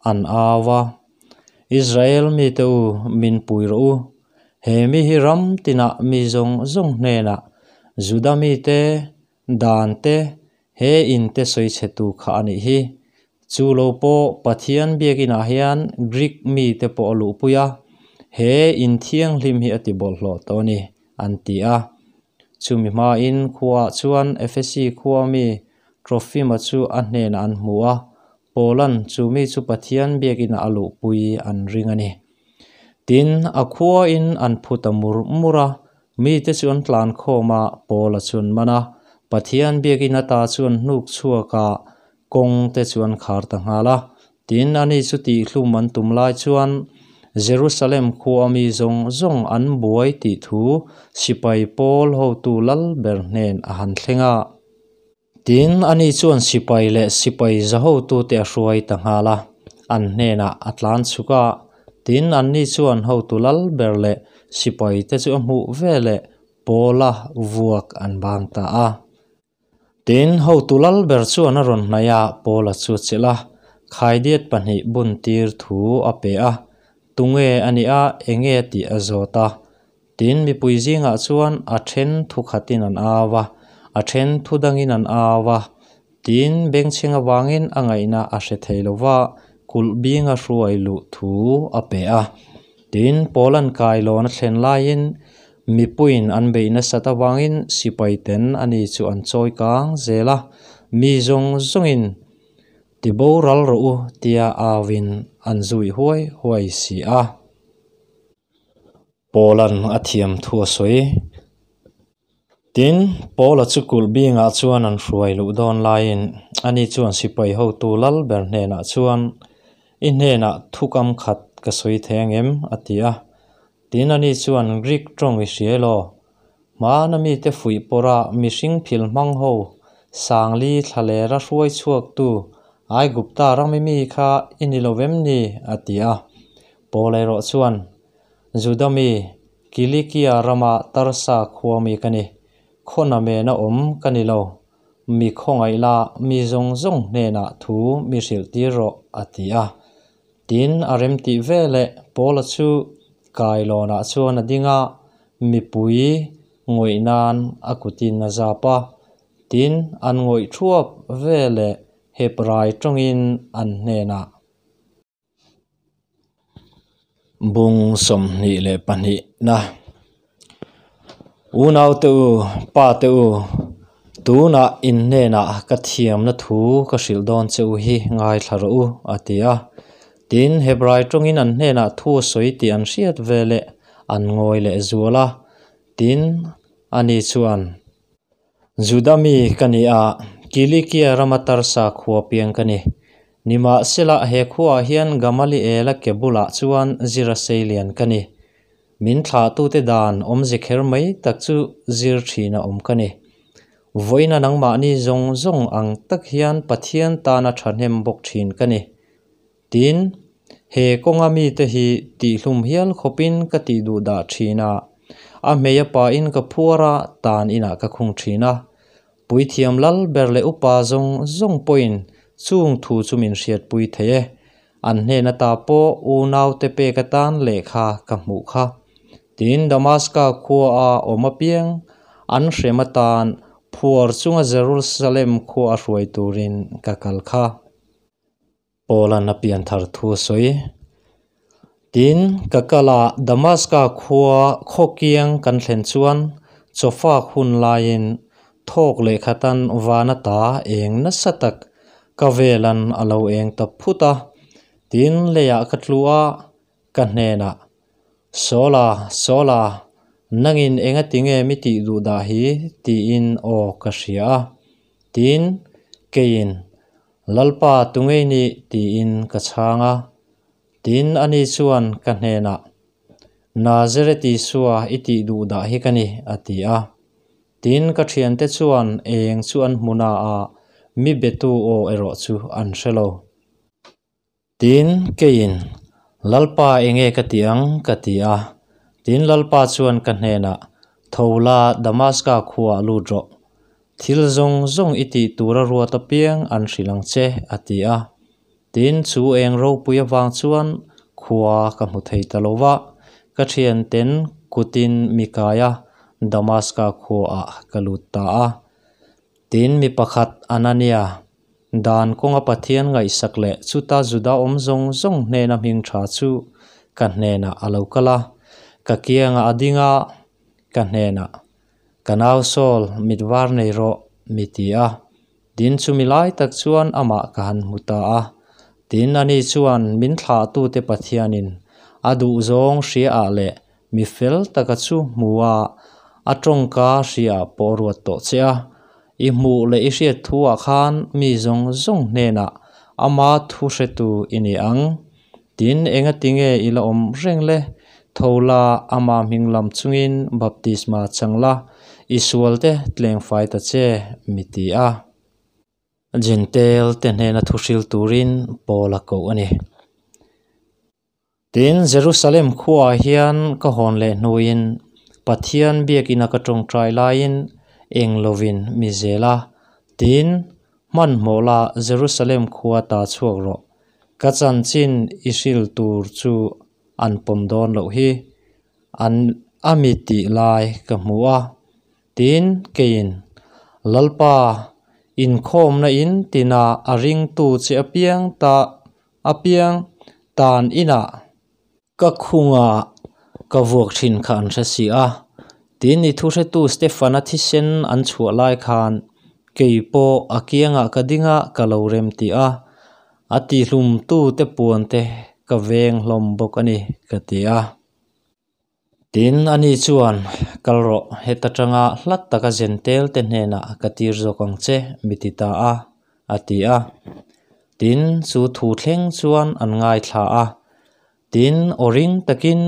An au a, Israel mite u, min pui rawh u. He mi hi ram tinah mi zawng zawng hnenah Juda mite, dan te, he in te sawi chhetu kha a nih hi. Chu lo pawh Pathian biakinah hian Greek mite pawh a luhpui a, he in thianghlim hi a ti bawlhhlawh tawh a ni, an ti a. Chumi hmain khuaah chuan Efesi khua mi Trofima chu a hnenah an hmu a, Paula'n chu mi chu Pathian biakinah a luhpui an ring a ni. Tin, a khuain an phu ta mur mur a, mite chu an tlan khawm a, Paula chu an man a, Pathian biakin ata chu an hnuk chhuak a, kawng te chu an khar ta nghal a. Tin, ani chu tihhlum an tum lai chuan Jerusalem khua mi zawng zawng an buai tih thu sipai pawl hotu lal ber hnen a han thleng a. Tin, ani chuan sipai leh sipai za hotute a hruai ta nghal a, an hnenah a tlan chhuk a. Tin, anni chuan hotu lal ber leh sipaite chu a hmuh veleh Paula vuak an bang ta a. Tin, hotu lal ber chuan a rawn hnaih a, Paula chu a chelh a, khaidiat pahnih buntir thu a pe a, Tunge a nih a, enge tih a zawt a. Tin, mipui zingah chuan a then thu khatin an au a, a then thu dangin an au a. Tin, bengchheng avangin a ngaihna a hre thei lo va, kulh binga hruai luh thu a pe a. Tin, Paula'n kailawn a thlen laiin mipuiin an beih nasat avangin sipaiten ani chu an chawi kang zel a, mi zawng zawngin ti boral rawh u tia auin an zui huai huai si a. Paula'n a thiam thu a sawi. Tin, Paula chu kulh bingah chuan an hruai luh dawn laiin ani chuan sipai hotu lal ber hnenah chuan, I hnenah thukam khat ka sawi thei ang em? a ti a. Tin ani chuan, Grik tawng i hria elaw? Hmana mite fuih pawrha mihring phil hmang ho 4000 thlalera hruai chhuaktu Aigupta rami mi kha i ni lo vem ni? a ti a. Paul erawh chuan, Juda mi, Kilikia rama Tarsa khua mi ka ni. Khaw namena awm ka ni lo. Mi khawngaih la, mi zawng zawng hnenah thu mi hrilh tir rawh, a ti a. Tin, a remtih veleh Paula chu kailawnah chuan a ding a, mipui ngawih nan a kutin a zap a. Tin, an ngawih thuap veleh Hebrai tawngin an hnenah. Bung 22 na Unaute u, pate u, tunah in hnenah ka thiamna thu ka hrilh dawn che u hi ngaithla rawh u, a ti a. Tin, Hebrai tawngin an hnenah thu a sawi tih an hriat veleh an ngawi leh zual a. Tin, ani chuan, Juda mi ka ni a, Kilikia rama Tarsa khua piang ka ni. Nimahsela, he khuaah hian Gamaliela ke bulah chuan zir a sei lian ka ni. Min thlahtute dan awmze kher mai tak chu zir thin a awm ka ni. Vawiina nangmahni zawng zawng ang tak hian Pathian tana thahnem bawk thin ka ni. Tin, he kawnga mite hi tihhlum hial khawpin ka tih duh dah thin a, a hmei a pain ka phuar a, tan inah ka khung thin a. Puithiam lal ber leh upa zawng zawng pawhin chung thu chu min hriatpui thei e. An hnen ata pawh unaute pek atan lehkha ka hmuh kha. Tin, Damaska khua a awm apiang an hrem atan phuar chunga Jerusalem khua a hruai turin ka kal kha. Paula'n a pian thar thu a sawi. Tin, ka kal a, Damaska khua khawkiang kan thlen chuan chawfak hun laiin thawk leh khatan van ata eng nasa tak ka velan a lo eng ta phut a. Tin, leiah ka tlu a, ka hnenah, Sawla, Sawla, nangin engatinge mi tih duh dah hi? tiin aw ka hria a. Tin, keiin, Lalpa tungei nih tiin ka chhang a. Tin, ani chuan ka hnenah, Nazareth Isua i tih duh dah hi ka ni, a ti a. Tin, ka thiante chuan eng chu an hmu na a, mi betu aw erawh chu an hre lo. Tin, keiin, Lalpa enge ka ti ang? ka ti a. Tin, Lalpa chuan ka hnenah, Tho la, Damaska khuaah lut rawh. Thil zawng zawng i tih tura ruat apiang an hrilh ang che, a ti a. Tin, chu eng ropui avang chuan khua ka hmu thei ta lo va, ka thianten kutin mi kai a, Damaska khuaah ka lut ta a. Tin, mi pakhat Anania, dan kawnga Pathian ngaihsak leh chuta Juda awm zawng zawng hnena hming tha chu ka hnenah a lo kal a, ka kiangah a ding a, ka hnenah, Ka nau Saul, mit var nei rawh, mi ti a. Tin, chumi lai tak chuan amah ka han hmu ta a. Tin, ani chuan min thlahtute Pathianin a duhzawng hriaah leh mi fel taka chu hmu a, a tawngka hriaah pawh ruat tawh che a. I hmuh leh i hriat thuah khan mi zawng zawng hnenah ama thu hretu i ni ang. Tin, engatinge i la awm reng le? Tho la, ama hming lam chungin baptisma chang la, i sualte tleng fai ta che, mi ti a. Jentail te hnena thu hril turin Paul a koh a ni. Tin, Jerusalem khuaah hian ka hawn leh hnuin Pathian biakina ka tawngtai laiin eng lovin mi zel a. Tin, hmanhmawh la Jerusalem khua ta chhuak rawh. Ka chanchin i hril tur chu an pawm dawn loh hi. An a mi tih lai ka hmu a. Tin, keiin, Lalpa, inkhawmna in tina a ringtu che apiang ta apiang tan inah ka khunga ka vuak thin kha an hre si a. Tin, i thuhretu Stefana thisen an chhuah lai khan kei pawh a kiangah ka ding a, ka lo rem ti a. A tihlumtute puante ka veng hlawm bawk a ni, ka ti a. Tin, ani chuan, Kal rawh, heta tanga hlat taka Zentel te hnenah ka tir zawk ang che, mi ti ta a, a ti a. Tin, chu thu thleng chuan an ngaithla a. Tin, aw ring takin,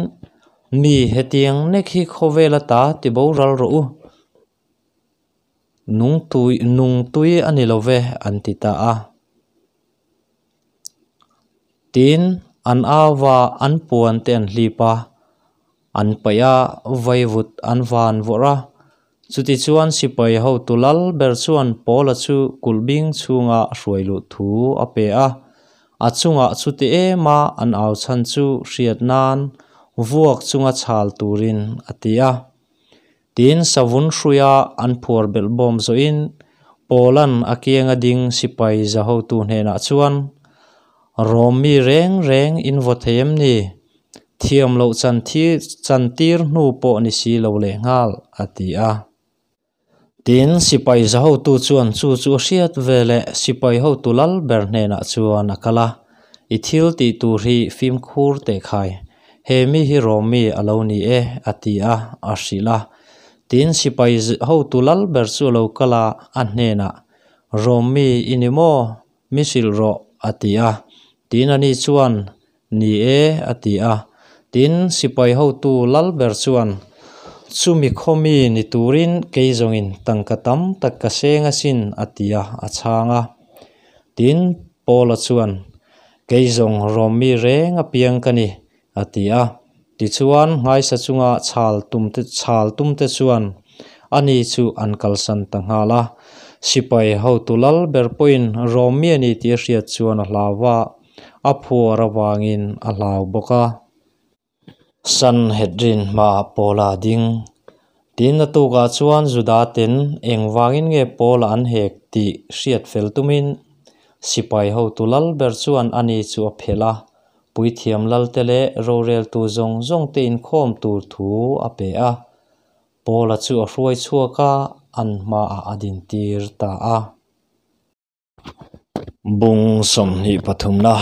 Mi hetiang nek hi khawvel ata tiboral rawh u. Nung tui nung tui a ni lo ve, an ti ta a. Tin, an au a, an puan te an hlip a, an paih a, vaivut an van vawrh a. Chutichuan sipai hotu lal ber chuan Paula chu kulh bing chhunga hruai luh thu a pe a. A chungah chuti em a an au chhan chu hriat nan vuak chunga chhal turin a ti a. Tin, savun hruia an phuar belh bawm zawhin Paula'n a kianga ding sipai za hotu hnenah chuan, Rom mi reng reng in vaw thei em ni? Thiam loh chantir hnu pawh ni si lo lehnghal, a ti a. Tin, sipai za hotu chuan chu chu a hriat veleh sipai hotu lal ber hnenah chuan a kal a, I thil tih tur hi fimkhur teh khai, he mi hi Rom mi a lo ni e, a ti a, a hrilh a. Tin, sipai hotu lal ber chu a lo kal a, a hnenah, Rom mi i ni maw? Mi hrilh rawh, a ti a. Tin, ani chuan, Ni e, a ti a. Tin, sipai hotu lal ber chuan, Chumi khaw mi ni turin kei zawngin tangka tam tak ka seng asin, a ti a, a chhang a. Tin, Paula chuan, Kei zawng Rom mi reng a piang ka ni, a ti a. Tichuan, nghaisa chunga chhal tumte chhal tumte chuan ani chu an kalsan ta nghal a. Sipai hotu lal ber pawhin Rom mi a ni tih a hriat chuan a hlau a. A phuar avangin a hlau bawk a. Sanhedrin hmaah Paula a ding. Tin, a tukah chuan Juda ten engvangin nge Paula an hek tih hriat fel tumin sipai hotu lal ber chuan ani chu a phelh a, puithiam lalte leh roreltu zawng zawngte inkhawm tur thu a pe a. Paula chu a hruai chhuak a, an hmaah a dintir ta a. Bung 23 na.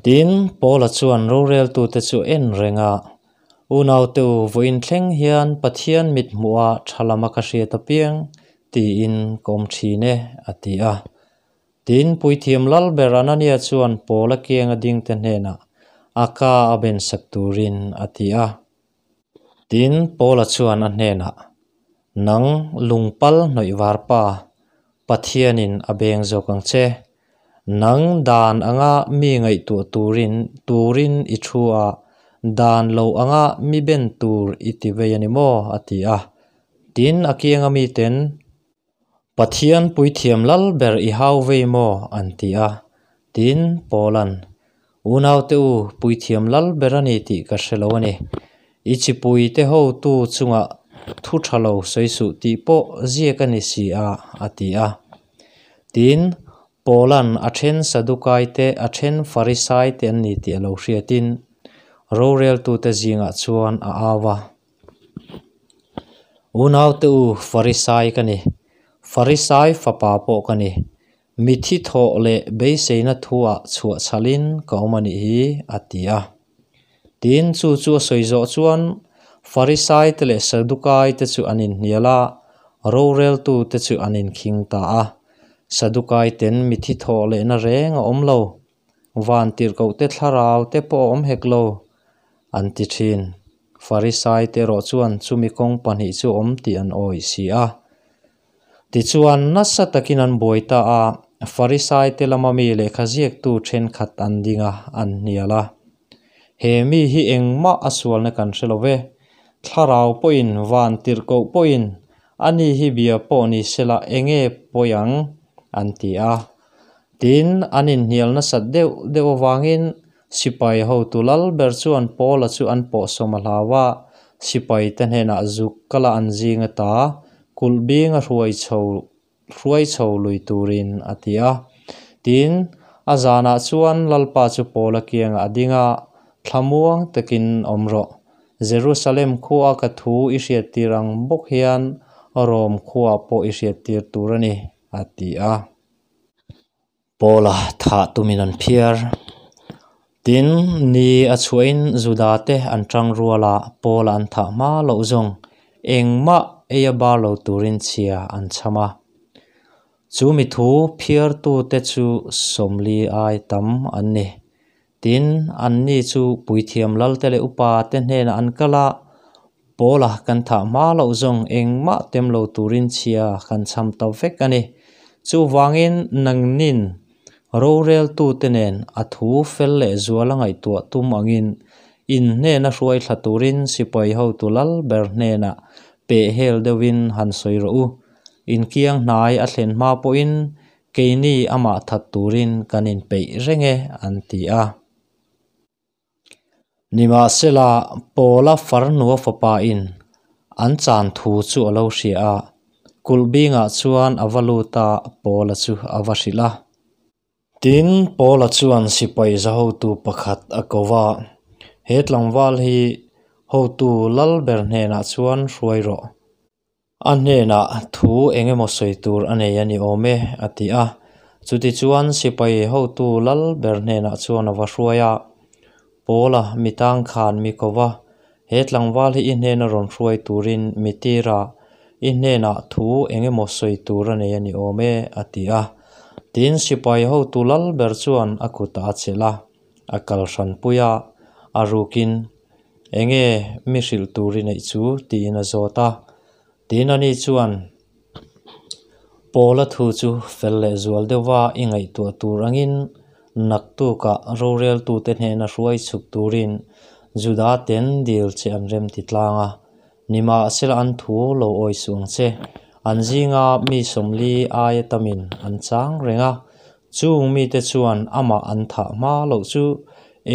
Tin, Paula chuan roreltute chu en reng a, Unaute u, vawiin thleng hian Pathian mit hmuha tha lama ka hriat apiang tiin ka awm thin e, a ti a. Tin, puithiam lal ber Anania chuan Paula kianga dingte hnenah a ka a bensak turin a ti a. Tin, Paula chuan a hnenah, Nang lungpal hnawih varpa, Pathianin a beng zawk ang che. Nang dan anga mi ngaihtuah turin turin i thu a, dan lo anga mi ben tur i ti vei a ni maw? a ti a. Tin, a kianga miten, Pathian puithiam lal ber i hau vei maw? an ti a. Tin, Paula'n, Unaute u, puithiam lal ber a ni tih ka hre lo a ni. I chipuite hotu chungah thu tha lo sawi suh tih pawh ziak a ni si a, a ti a. Tin, Paula'n a then Sadukaite, a then Farisaite an ni tih a lo hriatin, roreltute zingah chuan a au a. Unaute u, Farisai ka ni. Farisai fapa pawh ka ni. Mithi thawh leh beiseina thuah chhuah chhalin ka awm a nih hi, a ti a. Tin, chu chu a sawi zawh chuan Farisaite leh Sadukaite chu an inhnial a, roreltute chu an inkhing ta a. Sadukaiten mithi thawh lehna reng a awm lo. Van tirhkohte thlarau te pawh a awm hek lo, an ti thin. Farisaite erawh chuan chumi kawng pahnih chu awm tih an awih si a. Tichuan, nasa takin an buai ta a, Farisaite lama mi lehkha ziaktu thenkhat an ding a, an hnial a. He mi hi engmah a sualna kan hre lo ve. Thlarau pawhin, van tirhkoh pawhin, ani hi bia pawh ni sela enge pawi ang? an ti a. Tin, an inhnial nasat deuh deuh avangin sipai hotu lal ber chuan Paula chu an pawhsawm a hlau a, sipaite hnenah zuk kala an zing ata kulh bing a hruai chho hruai chho lui turin a ti a. Tin, a zanah chuan Lalpa chu Paula kiangah a ding a, Thlamuang takin awm rawh. Jerusalem khua ka thu i hriattir ang bawk hian Rome khuaah pawh i hriattir tur a ni, a ti a. Paula thah tumin an phiar. Tin, ni a chhuahin Juda te an tang rual a, Paula an thah hma loh zawng engmah ei a bar lo turin chhia an chham a. Chu mi thu phiartute chu 40 ai tam an ni. Tin, anni chu puithiam lalte leh upate hnenah an kal a, Paula kan thah hma loh zawng engmah tem lo turin chhia kan chham ta vek a ni. Chuvangin nangnin roreltute nen a thu fel leh zual a ngaihtuah tum angin in hnena hruai thla turin sipai hotu lal ber hnenah peh hel deuhin han sawi rawh u. Inkiang hnai a thlen hma pawhin keini amah that turin kan inpeih reng e, an ti a. Nimahsela, Paula farnua fapain an chan thu chu a lo hria a, kulh bingah chuan a va lut a, Paula chu a va hrilh a. Tin, Paula chuan sipai za hotu pakhat a ko va, He tlangval hi hotu lal ber hnenah chuan hruai rawh. A hnenah thu eng emaw sawi tur a nei a ni awm e, a ti a. Chutichuan sipai hotu lal ber hnenah chuan a va hruai a, Paula mi tang khan mi ko va, He tlangval hi i hnena rawn hruai turin mi tir a, i hnenah thu eng emaw sawi tur a nei a ni awm e, a ti a. Tin, sipai hotu lal ber chuan a kutah a chelh a, a kal hranpui a, a rukin, Enge mi hrilh tur i neih chu? tiin a zawt a. Tin, ani chuan, Paula thu chu fel leh zual deuhva i ngaihtuah tur angin naktukah roreltute hnena hruai chhuk turin Juda ten dil che an rem ti tlang a. Nimahsela an thu lo awi suh ang che. An zinga mi sawmli aia tamin an chang reng a, chung mite chuan amah an thah hma loh chu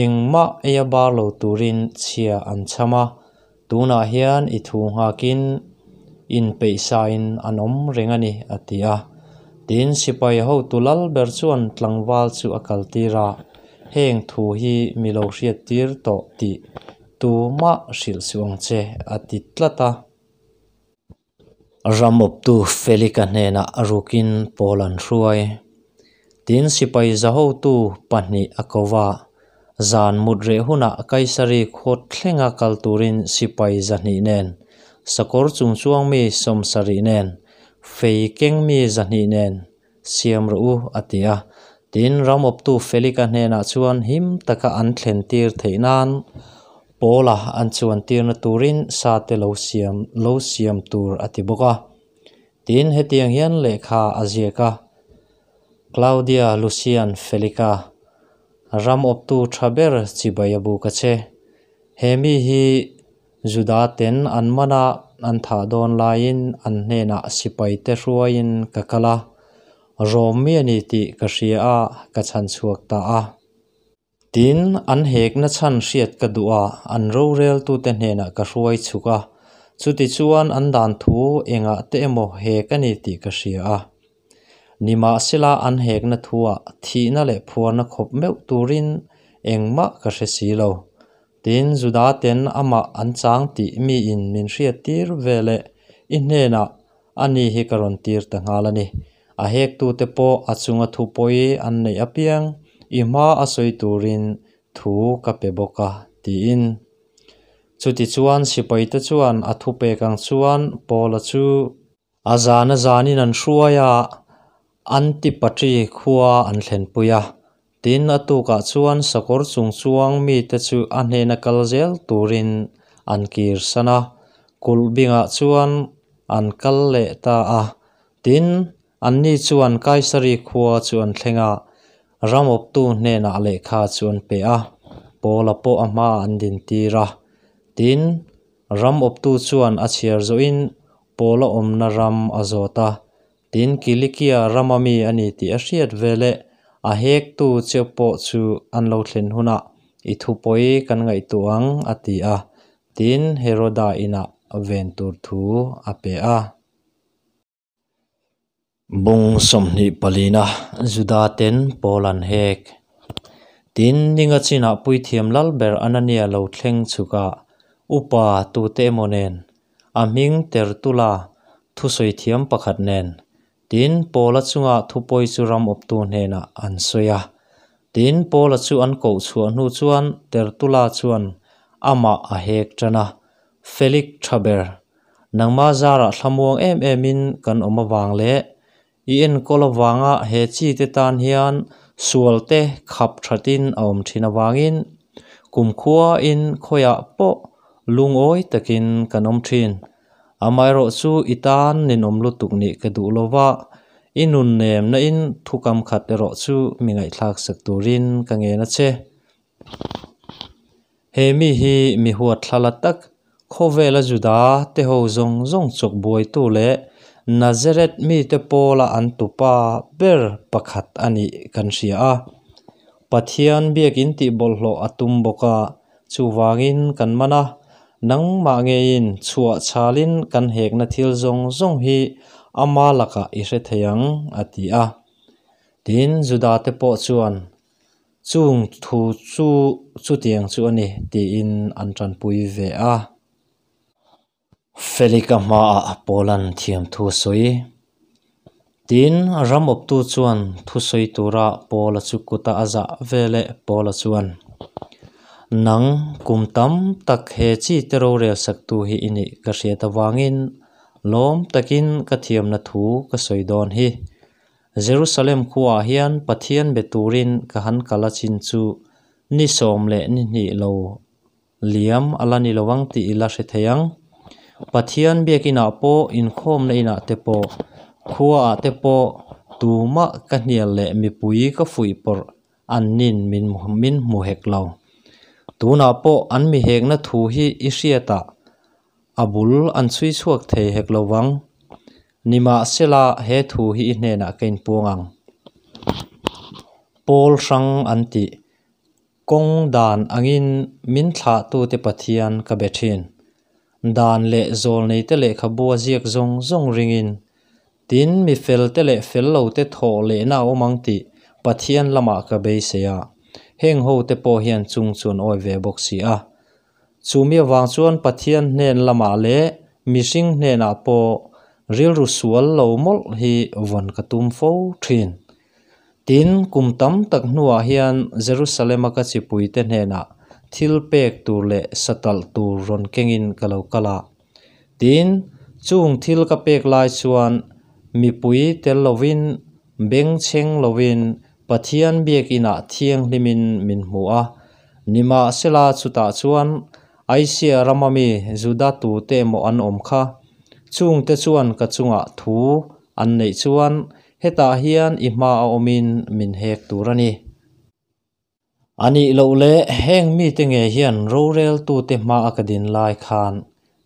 engmah eia bar lo turin chhia an chham a, tunah hian i thu nghakin inpeihsain an awm reng a ni, a ti a. Tin, sipai hotu lal ber chuan tlangval chu a kaltir a, Heng thu hi mi lo hriattir tawh tih tumah hrilh suh ang che, a ti tlat a. Ram awptu Felika hnenah a rukin Paul an hruai. Tin, sipai za hotu pahnih a ko va, zan mut reh hunah Kaisari khaw thlenga kal turin sipai zahnih nen, sakawr chungchuang mi sawmsarih nen, fei keng mi zahnih nen siam rawh u, a ti a. Tin, ram awptu Felika hnenah chuan him taka an thlen tir theih nan Paula an chuan tirna turin sate lo siam lo siam tur a ti bawk a. Tin, hetiang hian lehkha a ziak a, Claudia Lucian Felika, ram awptu tha ber chibai a buk a che. He mi hi Juda ten an man a, an thah dawn laiin an hnenah sipaite hruaiin ka kal a, Rom mi a ni tih ka hria a, ka chhan chhuak ta a. Tin, an hekna chhan hriat ka duh a, an roreltute hnenah ka hruai chhuk a, chutichuan an dan thu engah te emaw hek a ni tih ka hria a. Nimahsela an hekna thuah thihna leh phuarna khawp meuh turin engmah ka hre si lo. Tin, Juda ten amah an chang tih miin min hriattir veleh i hnenah a ni hi ka rawn tir ta nghal a ni. A hektute pawh a chunga thu pawi an neih apiang i hma a sawi turin thu ka pe bawk a, tiin. Chutichuan sipaite chuan a thupek ang chuan Paula chu A zana zanin an hruai a, Antipatri khua an thlenpui a. Tin, a tukah chuan sakawr chungchuang mite chu a hnena kal zel turin an kirsan a, kulh bingah chuan an kal leh ta a. Tin, anni chuan Kaisari khua chu an thleng a, ramawptu hnenah lehkha chu an pe a, Paula pawh a hmaah an dintir a. Tin, Ram awptu chuan a chhiar zawhin Paula awmna ram a zawt a, tin Kilikia rama mi a ni tih a hriat veleh a hektu che pawh chu an lo thlen hunah i thupawi kan ngaihtuah ang a ti a, tin Heroda inah ven tur thu a pe a. Bung 24-a Juda ten Paul an hek. Tin, ninga chinah puithiam lal ber Anania lo thleng chhuk a, upa tute emaw nen, a hming Tertula thusawi thiam pakhat nen, tin, Paula chunga thupawi chu ram awptu hnenah an sawi a. Tin, Paula chu an koh chhuah hnu chuan Tertula chuan amah a hek tan a, Felik tha ber, Nangma zarah thlamuang em emin kan awm avang leh i enkawl avanga he chite tan hian Sualte khap thatin a awm thin avangin kumkhuain khawiah pawh lungawi takin kan awm thin. Amaherawhchu i tan ninawm lutuk nih ka duh lova, i nun nemna in thukam khat erawh chu mi ngaihthlak sak turin ka ngen a che. He mi hi mi huatthlala tak, khawvela Juda te ho zawng zawng chawk buaitu leh Nazareth mite pawla an tupa ber pakhat a nih kan hria a. Pathian biakin tih bawlhhlawh a tum bawk a, chuvangin kan man a, nangmah ngeiin chhuah chhalin kan hekna thil zawng zawng hi ama lakah i hre thei ang, a ti a. Tin, Juda te pawh chuan Chung thu chu chutiang chu a ni, tiin an tanpui ve a. Felika hmaah Paula'n thiam thu a sawi. Tin, ram awptu chuan thusawi tura Paula chu kuta a zah veleh Paula chuan, Nang kum tam tak he chi te rorel saktu hi i nih ka hriat avangin lawm takin ka thiamna thu ka sawi dawn hi. Jerusalem khuaah hian Pathian be turin ka han kal a chin chu ni 12 lo liam a la ni lo ang tih i la hre thei ang. Pathian biakinah pawh, inkhawmna inah te pawh, khuaah te pawh tumah ka hnial leh mipui ka fuih pawrh an nin min min hmu hek lo. Tunah pawh an mi hekna thu hi i hriatah a bul an chhui chhuak thei hek lo vang. Nimahsela he thu hi i hnenah ka inpuang ang. Pawl hrang an tih. Kawng dan angin min thlahtute Pathian ka be thin. Dan leh zawlneite lehkhabu a ziak zawng zawng ringin, tin mi felte leh fel lote thawh lehna a awm ang tih Pathian lamah ka beisei a, heng hote pawh hian chung chu an awi ve bawk si a. Chumi avang chuan Pathian hnen lamah leh mihring hnenah pawh rilru sual lo mawlh hi vawn ka tum fo thin. Tin, kum tam tak hnuah hian Jerusalem-a ka chipuite hnenah thil pek tur leh satalh tur rawn kengin ka lo kal a. Tin, chung thil ka pek lai chuan mipui tel lovin, bengchheng lovin Pathian biakinah thianghlimin min hmu a. Nimahsela chutah chuan Asia rama mi Juda tute emaw an awm kha. Chungte chuan ka chungah thu an neih chuan hetah hian i hma a awmin min hek tur a ni. A nih loh leh heng mite nge hian roreltute hma a ka din lai khan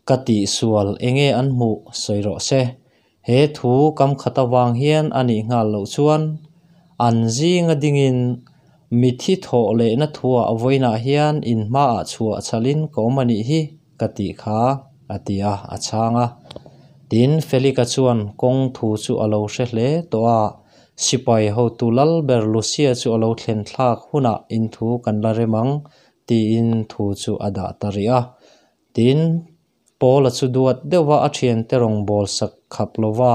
ka tihsual enge an hmuh sawi rawh se. He thu kam khat avang hian a nih nghal loh chuan an zinga dingin mithi thawh lehna thuah vawiinah hian in hmaah chhuah chhalin ka awm a nih hi ka tih kha a ti a, a chhang a. Tin, Felika chuan kawng thu chu a lo hre hle tawh a, sipai hotu lal ber Lusia chu a lo thlen thlak hunah in thu kan la rem ang tiin thu chu a dah ta rih a. Tin, Paula chu duat deuhva a thiante rawngbâwl sak khap lova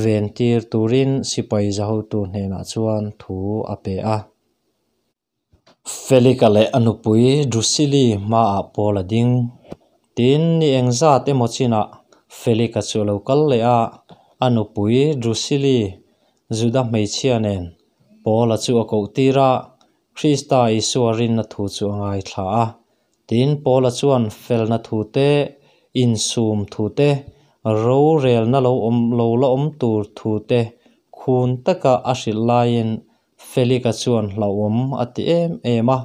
vêntîr tûrin sipai za hotu hnênah chuan thu a pe a. Felika leh a nupui Drusili hmaah Paul a ding. Tin, ni engzat emaw chinah Felika chu a lo kal leh a, a nupui Drusili Juda hmeichhia nen Paula chu a kohtir a, Krista Isua rinna thu chu a ngaithla a. Tin, Paula chuan felna thu te, insum thu te, rorelna lo awm lo la awm tur thu te khun taka a hrilh laiin Felika chuan hlauhawm a ti em em a,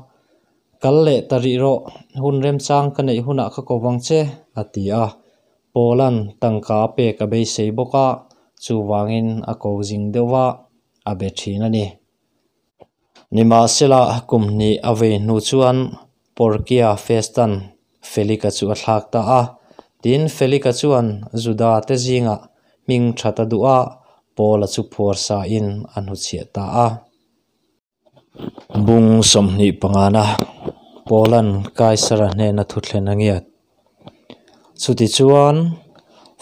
Kal leh ta rih rawh, hun remchang ka neih hunah ka ko vang che, a ti a. Paula'n tangka a pek a beisei bawk a, chuvangin a ko zing deuh va, a be thin a ni. Nimahsela, kum hnih a vei hnu chuan Porkia Festan Felika chu a thlak ta a. Tin, Felika chuan Juda te zingah hming that a duh a, Paula chu phuar sain a hnuchhiah ta a. Bung 25 na Paula'n Kaisara hnena thuthlen a ngiat. Chutichuan,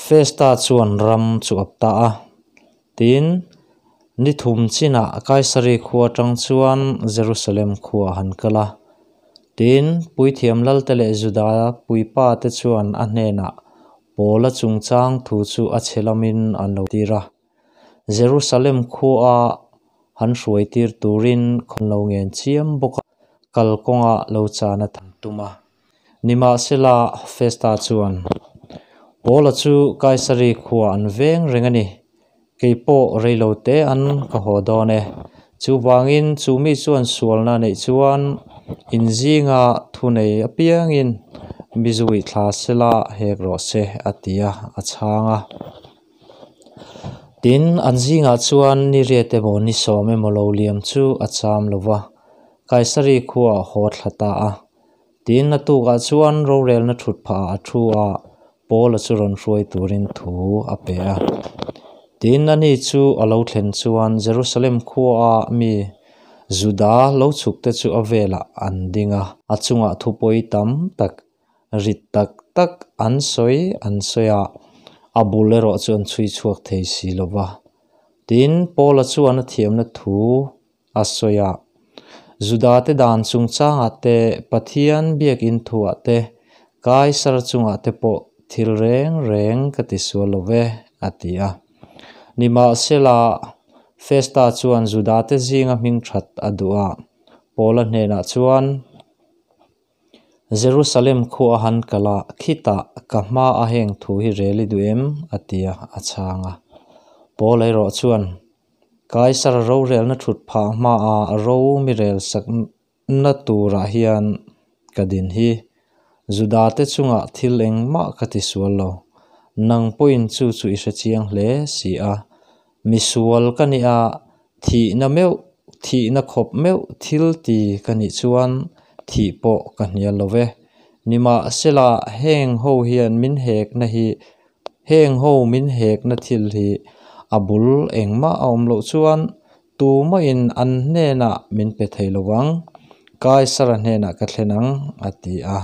Festa chuan ram chu a ta a. Tin, ni thum chinah Kaisari khua atang chuan Jerusalem khua a han kal a. Tin, Puithiam Lalte leh Juda puipa te chuan a hnenah Paula chungchang thu chu a chhe lamin an lo tir a. Jerusalem khua a han hruai tir turin khawn lo ngen chiam bawk a, kalkawnga lo chan a tham tum a. Nimahsela, Festa chuan, Paula chu Kaisari khua an veng reng a ni, kei pawh reilo te an ka haw dawn e. Chuvangin chu mi chuan sualna neih chuan inzinga thunei apiangin mi zui thla sela hek rawh se, a ti a, a chhang a. Tin, an zingah chuan ni riat emaw ni sawm emaw lo liam chu a cham lo va, Kaisari khuaah a haw thla ta a. Tin, a tukah chuan rorelna thut phahah a thu a, Paula chu rawn hruai turin thu a pe a. Tin, ani chu a lo thlen chuan Jerusalem khuaa mi Juda lo chhukte chu a velah an ding a, a chungah thupawi tam tak rit tak tak an sawi an sawi a, a bul erawh chu an chhui chhuak thei si lo va. Tin, Paula chuan a thiamna thu a sawi a, Judate dan chungchangah te, Pathian biakin thuah te, Kaisar chungah te pawh thil reng reng ka ti sual lo ve, a ti a. Nimahsela, Festa chuan Judate zinga hming that a duh a, Paula hnenah chuan, Jerusalem khua han kal a, khitah ka hma a heng thu hi rel i duh em? a ti a, a chhang a. Paula erawh chuan, Kaisar rorelna thut phah hmaah ro mi rel sakna turah hian ka din hi. Judate chungah thil engmah ka ti sual lo. Nang pawhin chu chu i hrechiang hle si a. Misual ka nih a, thihna meuh, thihna khawp meuh thil ti ka nih chuan thih pawh ka hnial lo ve. Nimahsela, heng ho hian min hekna hi, heng ho min hekna thil hi a bul engmah a awm loh chuan tumahin an hnenah min pe thei lo vang, Kaisara hnenah ka thlen ang, a ti a.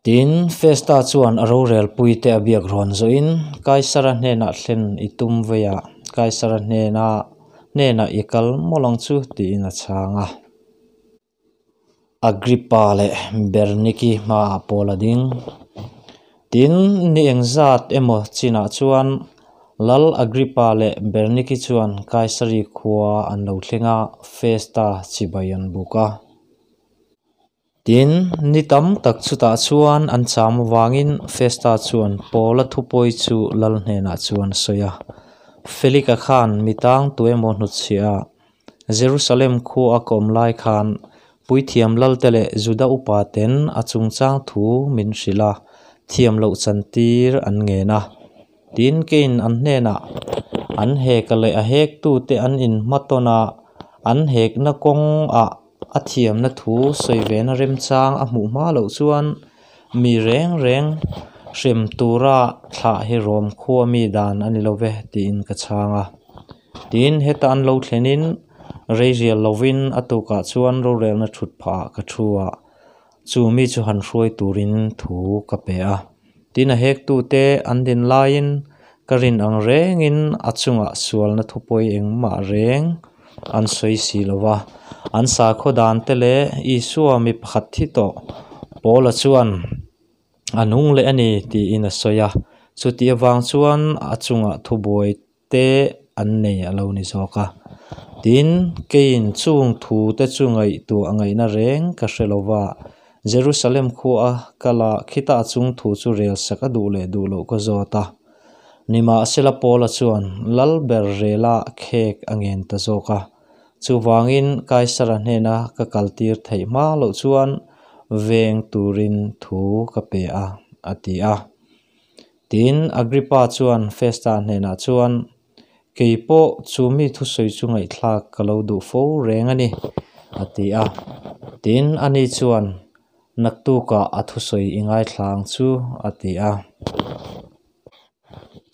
Tin, Festa chuan a rorelpuite a biak rawn zawhin, Kaisara hnenah thlen i tum vei a, Kaisara hnena hnenah i kal mawlh ang chu, tiin a chhang a. Agrippa leh Berniki hmaah Paul a ding. Tin, ni engzat emaw chinah chuan Lal Agrippa leh Berniki chuan Kaisari khua an lo thleng a, Festa chibai an buk a. Tin, ni tam tak chutah chuan an cham avangin Festa chuan Paula thupawi chu lal hnenah chuan a sawi a. Felika khan mi tang tu emaw hnutchhiah a, Jerusalem khua a kawm lai khan puithiam lalte leh Juda upa ten a chungchang thu min hrilh a, thiam loh chantir an ngen a. Tin, keiin an hnenah an heka leh a hektute an inhmatawn a, an hekna kawngah A thiamna thu sawi vena remchang a hmuh hma loh chuan mi reng reng hrem tura thlah hi rawm khua mi dan a ni lo ve tiin ka chhang a. Tin, heta an lo thlenin rei rial lovin a tukah chuan rorelna thut phahah ka thu a, chu mi chu han hruai turin thu ka pe a. Tin, a hektute an din laiin ka rin ang rengin a chungah sualna thupawi engmah reng an sawi si lo va. An sakhaw dante leh Isua mi pakhat thi tawh Paula chuan a nung leh a ni tiin a sawi a. Chutih avang chuan a chungah thubuai te an nei a lo ni zawk a. Tin, keiin chung thu te chu ngaihtuah ngaihna reng ka hre lo va, Jerusalem khua a kal a, khitah chung thu chu rel sak a duh leh duh loh ka zawt a. Nimahsela Paula chuan lal ber rela khek a ngen ta zawk a. Chuvangin Kaisara hnena ka kaltir theih hma loh chuan veng turin thu ka pe a, a ti a. Tin, Agrippa chuan Festa hnenah chuan, Kei pawh chu mi thusawi chu ngaihthlak ka lo duh fo reng a ni, a ti a. Tin, ani chuan, Naktukah a thusawi i ngaithla ang chu, a ti a.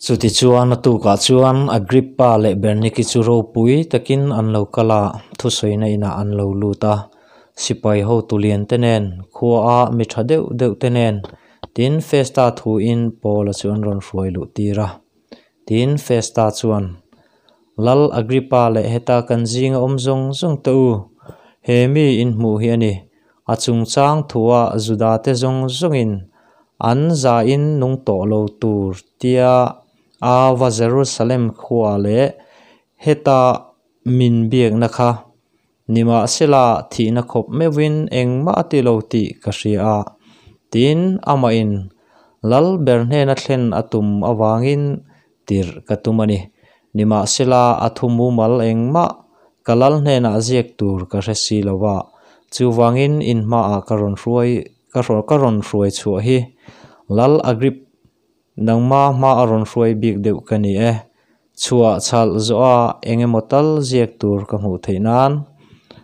Chutichuan a tukah chuan Agrippa leh Berniki chu ropui takin an lo kal a, thusawina inah an lo lut a. Sipai hotu lian te nen, khuaa mi tha deuh deuh te nen, tin Festa thuin Paula chu an rawn hruai luh tir a. Tin Festa chuan, Lal Agrippa leh heta kan zinga awm zawng zawng te u, he mi inhmuh hi a ni. A chungchang thua Judate zawng zawngin an zain nung tawh lo tur tia Ava Jerusalem khua leh heta min biakna kha. Nimahsela, thihna khawp meuhin engmah a ti lo tih ka hria a. Tin, amahin Lal ber hnena thlen a tum avangin tirh ka tum a ni. Nimahsela, a thu mumal engmah ka Lal hnenah ziak tur ka hre si lo va, chuvangin in hmaah ka rawn hruai ka rawn hruai chhuah hi Lal Agrip Nangma hma a rawn hruai bik deuh ka ni e. Chhuah chhalh zawh a eng emaw tal ziak tur ka hmuh theih nan.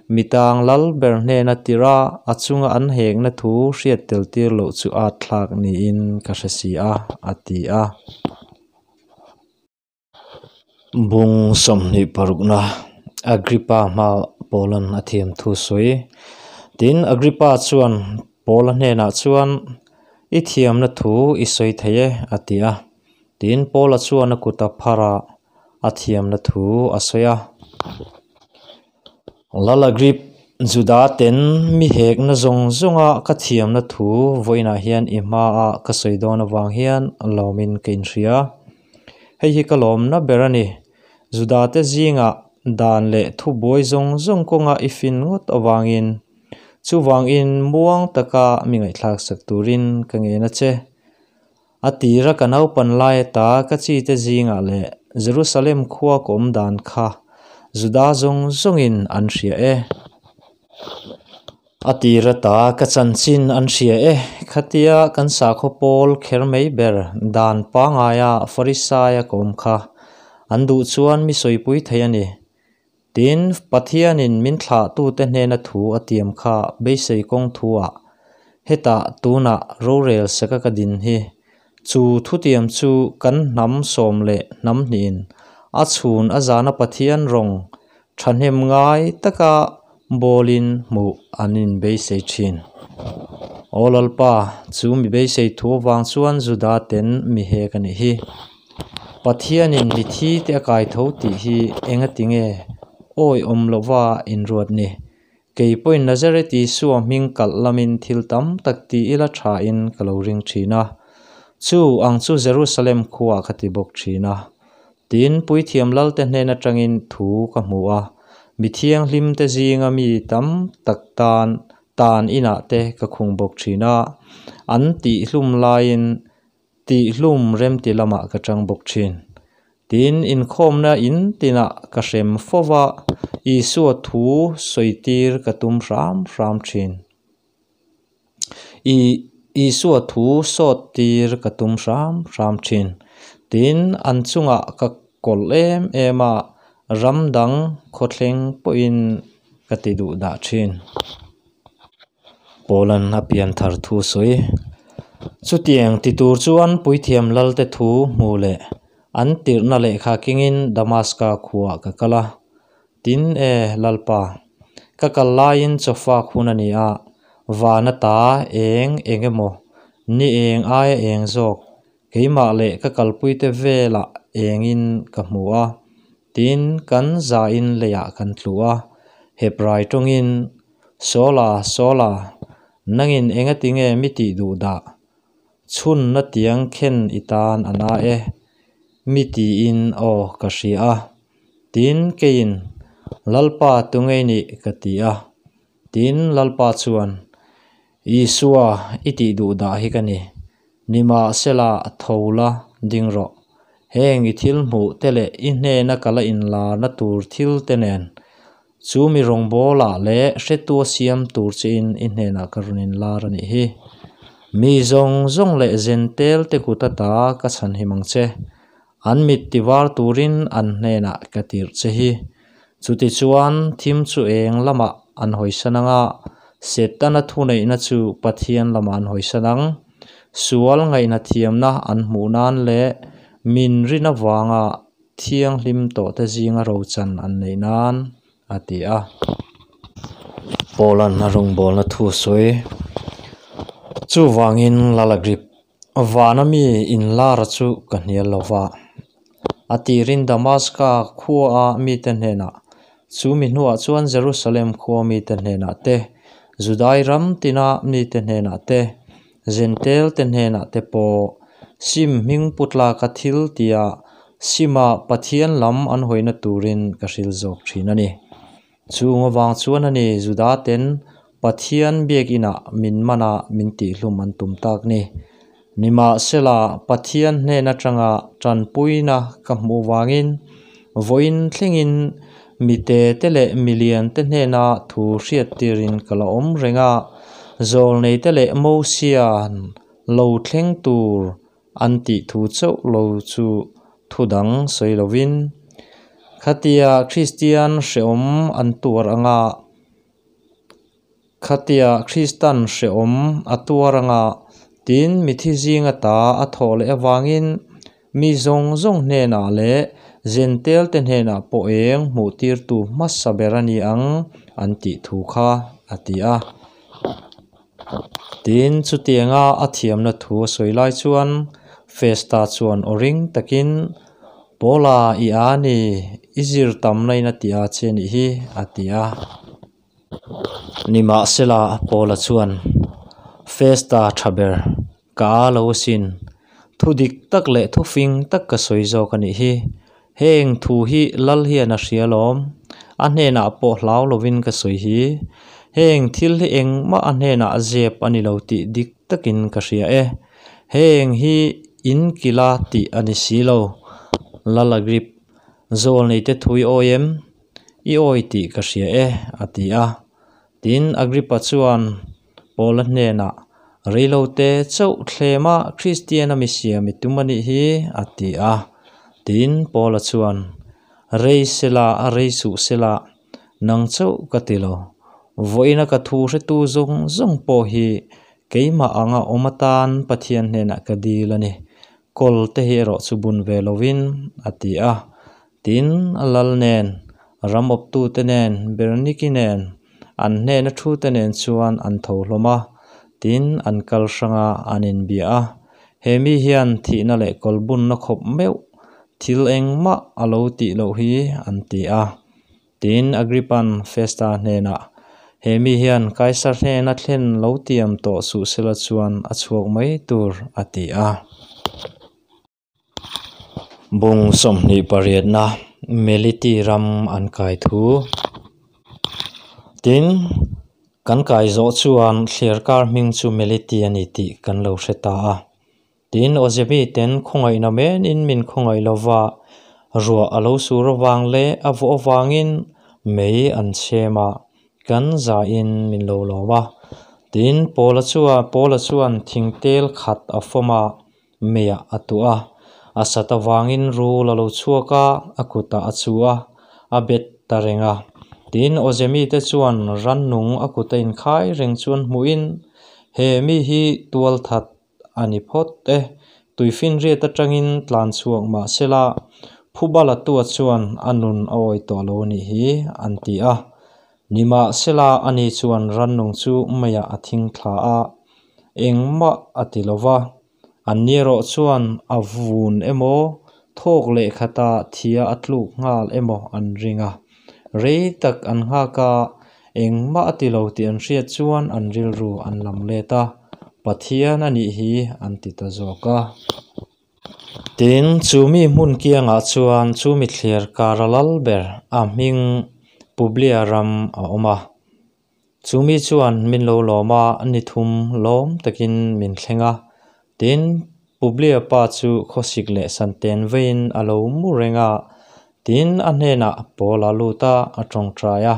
Mitang lal ber hnena tirh a, a chunga an hekna thu hriat tel tir loh chu at thlak niin ka hre si a, a ti a. Bung 26na Agrippa hma Paula'n a thiam thu sawi. Tin, Agrippa chuan Paula hnenah chuan, I thiamna thu i sawi thei e, a ti a. Tin, Paula chuan a kut a phar a, a thiamna thu a sawi a. Lal Agrip, Juda ten mi hekna zawng zawnga ka thiamna thu vawiinah hian i hmaah ka sawi dawn avang hian lawmin ka inhria. Hei hi ka lawmna ber a ni. Juda te zingah dan leh thubuai zawng zawng kawnga i fin ngawt avangin chuvangin muang taka mi ngaihthlak sak turin ka ngen a che. A tira ka naupan lai ata ka chite zingah leh Jerusalem khua ka awm dan kha Juda zawng zawngin an hria e. A tir ata ka chanchin an hria e. Khatia kan sakhaw pawl kher mai ber dan pangaia Farisaia ka awm kha an duh chuan mi sawipui thei a ni. Tin, Pathianin min thlahtute hnena thu a tiam kha beisei kawng thuah hetah tunah rorel seka ka din hi. Chu thutiam chu kan hnam sawm leh hnam hnihin a chhun a zana Pathian rawng thahnem ngai taka bawlin hmuh an inbeisei thin. Aw Lalpa, chu mi beisei thu avang chuan Juda ten mi hek a nih hi. Pathianin mithi te a kai tho tih hi engati nge awi awm lova inruat ni? Kei pawhin Nazareth Isua hming kalh lamin thil tam tak ti ila thain ka lo ring thin a. Chu ang chu Jerusalem khuaah ka ti bawk thin a. Tin, Puithiam Lalte hnen atangin thu ka hmu a, mi thianghlimte zinga mi tam tak tan tan inah te ka khung bawk thin a, an tihhlum laiin tihhlum remti lamah ka tang bawk thin. Tin, inkhawmna in tinah ka hrem fo va, Isua thu sawitir ka tum hram hram thin. I Isua thu sawt tir ka tum hram hram thin. Tin, an chungah ka kawlh em em a, ram dang khawthleng pawhin ka ti duh dah thin. Paula'n a pian thar thu sawi. Chutiang ti tur chuan Puithiam Lalte thu hmu leh an tirhna lehkha kengin Damaska khuaah ka kal a. Tin e, Lalpa, ka kal laiin chawfak hun a ni a, van ata eng eng emaw, ni eng aia eng zawk, keimah leh ka kalpuite velah engin ka hmu a, tin kan zain leiah kan tlu a, Hebrai tawngin, Sawla, Sawla, nangin engatinge mi tih duh dah? Chhunna tiang khen i tan a na e, mi tiin aw ka hria a. Tin, keiin, Lalpa tu ngei nih? ka ti a. Tin, Lalpa chuan, Isua, i tih duh dah hi ka ni. Nimahsela, tho la, ding rawh. Heng i thil hmuh te leh i hnena ka la inlarna tur thil te nen, chu mi rawngbawlah leh hretua siam tur chein i hnenah ka rawn inlar a nih hi. Mi zawng zawng leh zentel te kut ata ka chhanhim ang che. An mit ti var turin an hnenah ka tirh che hi. Chutichuan, thim chu eng lamah an hawisan ang a, Setana thuneihna chu Pathian lamah an hawisan ang. Sual ngaihna thiamna an hmuh nan leh min rin avanga thianghlim tawhte zinga rochan an neih nan, a ti a. Paula'n a rawngbawlna thu sawi. Chuvangin Lalagrip Vana mi inlara chu ka hnial lo va. A tirin Damaska khuaa mite hnenah, chu mi hnuah chuan Jerusalem khua mite hnenah te, Judai ram tina mite hnenah te, Jentail te hnenah te pawh sim hming pu tlaka thil tia Sima Pathian lam an hawina turin ka hril zawk thin a ni. Chung avang chuan a ni Juda ten Pathian biakinah min man a, min tihhlum an tum tak ni. Nimahsela, Pathian hnen atanga tanpuina ka hmuh vangin vawiin thlengin mite te leh milian te hnena thu hriattirin ka la awm reng a, zawlneite leh Mosia'n lo thleng tur an tih thu chauh lo chu thu dang sawi lovin, khatia Kristian hrehawm an tuar anga, khatia Kristan hrehawm a tuar anga, tin mithi zinga ta a thawh leh avangin mi zawng zawng hnenah leh Jentail te hnenah pawh eng hmuh tirtu hmasa ber a ni ang an tih thu kha a ti a. Tin, chutianga a thiamna thu a sawi lai chuan Festa chuan aw ring takin, Paula, i a ni, i zir tamna in a ti a che nih hi, a ti a. Nimahsela, Paula chuan, Festa tha ber, ka a lo asin, thu dik tak leh thu fing tak ka sawi zawk a nih hi. Heng thu hi Lal hian a hria lawm, a hnenah pawh hlau lovin ka sawi hi. Heng thil hi engmah a hnenah zep a ni lo tih dik takin ka hria e. Heng hi in kila tih a ni si lo. Lal Agrip, Zawlneite thu i awi em? I awi tih ka hria e, a ti a. Tin, Agrippa chuan Paula hnenah, Reilote chauh thlema Kristiana mi siam i tum a nih hi, a ti a. Tin, Paula chuan, Rei sela, rei suh sela, nang chauh ka ti lo. Vawiina ka thu hretu zawng zawng pawh hi keimah anga awm atan Pathian hnenah ka dil a ni. Kawl te hi erawh chu bun ve lovin, a ti a. Tin, lal nen, ram awptute nen, Berniki nen, an hnena thute nen chuan an tho hlawm a, tin, an kal hrang a, an inbia a. He mi hian thihna leh kawlbunna khawp meuh thil engmah a lo tih loh hi, an ti a. Tin, Agrippa'n Festa hnenah, He mi hian Kaisar hnena thlen lo tiam tawh suh sela chuan a chhuak mai tur, a ti a. Bung 28na Meliti ram an kai thu. Tin, kan kai zawh chuan thliarkar hming chu Meliti a ni tih kan lo hre ta a. Tin, Awzebi ten khawngaihna menin min khawngaih lova, ruah a lo sur avang leh a vawh avangin mei an chhem a, kan zain min lo lawm a. Tin, Paula chuan Paula chuan thingtel khat a fawm a, meiah a tuah a, a sat avangin rul a lo chhuak a, a kutah a chu a, a bet ta reng a. Tin, Awzemite chuan rannung a kuta inkhai reng chuan hmuhin, He mi hi tualthat a ni phawt e, tuifinriat atangin tlan chhuak mah sela, Phubala tua chuan a nun a awi tawh lo a nih hi, an ti a. Nimahsela, ani chuan rannung chu meiah a thing thla a, engmah a ti lo va. Anni erawh chuan a vun emaw, thawk leh khata thia a tluk nghal emaw an ring a. Rei tak an nghak a, engmah a ti lo tih an hriat chuan an rilru an lam let a, Pathian a nih hi an ti ta zawk a. Tin, chu mi hmun kiangah chuan chu mi thliar kara lal ber a hming Publia ram a awm a. Chu mi chuan min lo lawm a, ni thum lawm takin min thleng a. Tin, Publia pa chu khawsik leh santen veiin a lo mu reng a. Tin, a hnenah Paul a lut a, a tawngtai a.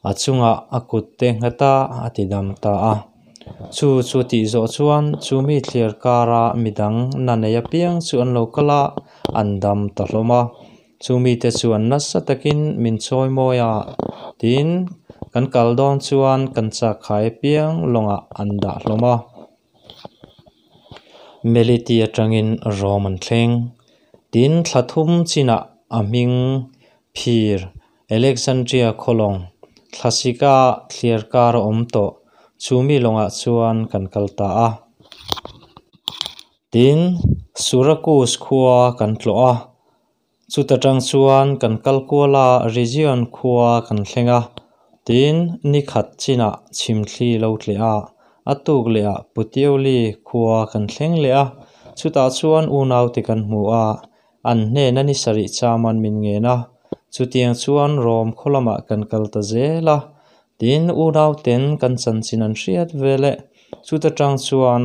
A chungah a kut te nghat a, a ti dam ta a. Chu chu tih zawh chuan chu mi thliar kara midang na nei apiang chu an lo kal a, an dam ta hlawm a. Chu mite chuan nasa takin min chawi mawi a, tin, kan kal dawn chuan kan chak khai apiang lawngah an dah hlawm a. Meliti atangin Rome an thleng. Tin, thla thum chinah a hming phir Alexandria khawlawng thlasika thliar kar a awm tawh chu mi lawngah chuan kan kal ta a. Tin, Syracuse khua kan tlawh a, chuta tang chuan kan kal kual a, Rhegion khua kan thleng a. Tin, ni khat chinah chhimthli lo tleh a, a tuk leh ah Puteoli khua kan thleng leh a, chutah chuan unaute kan hmu a. An hnena ni sarih chaman min ngen a, chutiang chuan Rom khaw lamah kan kal ta zel a. Tin, unauten kan chanchin an hriat veleh chuta tang chuan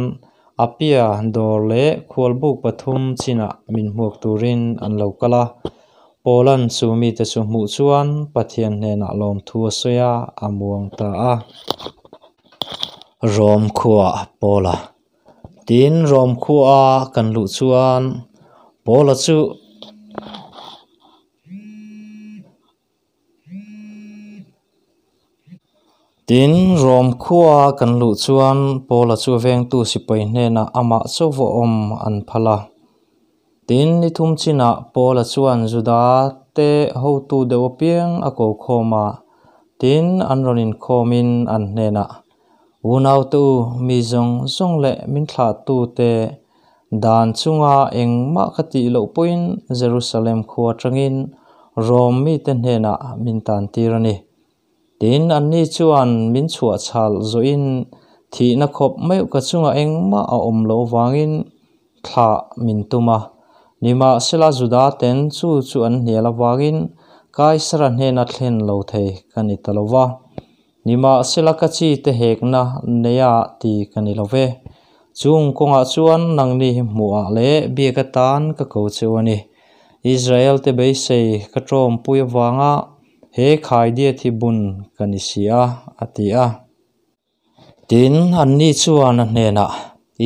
Apia dawr leh khualbuk pathum chinah min hmuak turin an lo kal a. Paula'n chu mite chu hmuh chuan Pathian hnenah lawmthu a sawi a, a muang ta a. Rom khuaah Paula. Tin, Rom khua kan luh chuan Paula chu. Tin, Rom khua kan luh chuan Paula chu vengtu sipai hnenah amah chauh a awm an phal a. Tin, ni thum chinah Paula chuan Juda te hotu deuh apiang a ko khawm a. Tin, an rawn inkhawmin an hnenah, Unaute u, mi zawng zawng leh min thlahtute dan chunga engmah ka tih loh pawhin Jerusalem khua atangin Rom mite hnenah min tantir a ni. Tin, anni chuan min chhuahchhal zawhin thihna khawp meuh ka chungah engmah a awm loh avangin thlah min tum a. Nimahsela Juda ten chu chu an hnial avangin Kaisara hnena thlen lo thei ka ni ta lo va. Nimahsela ka chi te hekna neia ti ka ni lo ve. Chung kawngah chuan nangni hi hmuhah leh biak atan ka ko cheu a ni. Israel te beisei ka tawmpui avanga he khaidiat hi bun ka ni si a, a ti a. Tin, anni chuan a hnenah,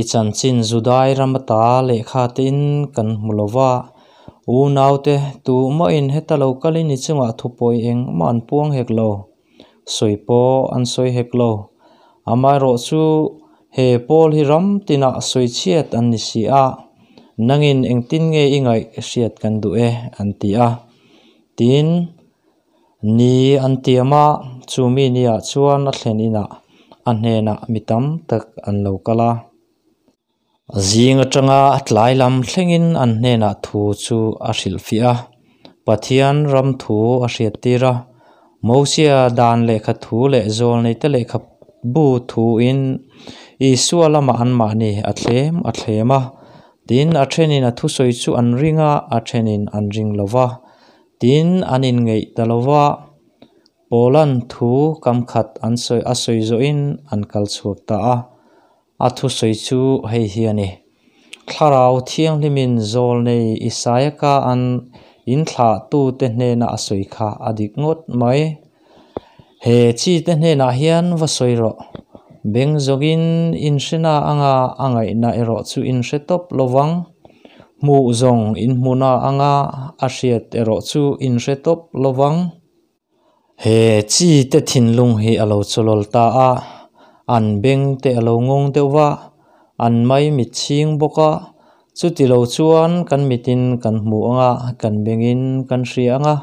I chanchin Judai ram ata lehkha tein kan hmu lo va, unaute tumahin heta lo kalin i chungah thupawi engmah an puang hek lo, sawi pawh an sawi hek lo. Amaherawh chu he pawl hi ram tinah sawi chhiat an ni si a, nangin engtin nge i ngaih hriat kan duh e, an ti a. Tin, Ni an tiam a, chu mi niah chuan a thlen inah a hnenah mi tam tak an lo kal a. Zing atanga tlai lam thlengin an hnenah thu chu a hrilhfiah a, Pathian ram thu a hriattir a. Mosia dan lehkha thu leh zawlneite lehkha bu thuin Isua lamah anmahni a thlem a thlem a. Tin, a thenin a thusawi chu an ring a, a thenin an ring lo va. Tin, an inngeih ta lo va, Paula'n thu kam khat an sawi a sawi zawhin an kal chhuak ta a. A thusawi chu hei hi a ni, Thlarau Thianghlimin zawlnei Isaia ka an inthlahtute hnena a sawi kha a dik ngawt mai. He chite hnenah hian va sawi rawh. Beng zawkin inhrena anga a ngaihna erawh chu inhre tawp lo vang. Hmuh zawng inhmuna anga a hriat erawh chu inhre tawp lo vang. He chi te thinlung hi a lo chawlawl ta a, an beng te a lo ngawng deuh va, an mai mit chhing bawk a, chuti lo chuan kan mitin kan hmu ang a, kan bengin kan hria ang a,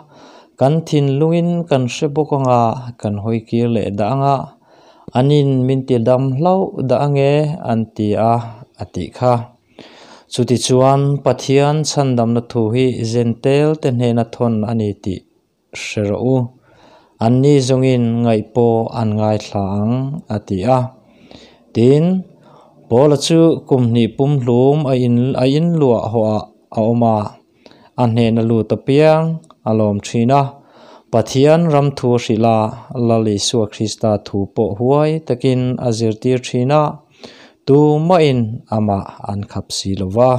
kan thinlungin kan hre bawk ang a, kan hawi kir leh dah ang a, anin min ti dam hlauh dah ang e an ti a, a tih kha. Chutichuan Pathian chhandamna thu hi Zentel te hnena thawn a ni tih hre rawh u, anni zawngin ngaih pawh an ngaithla ang, a ti a. Tin, Paula chu kum hnih pumhlum a in a inluah hawhah a awm a, a hnehna lut apiang a lawm thin a. Pathian ram thu a hrilh a, Lal Isua Krista thu pawh huai takin a zirtir thin a, tumahin amah an khap si lo va.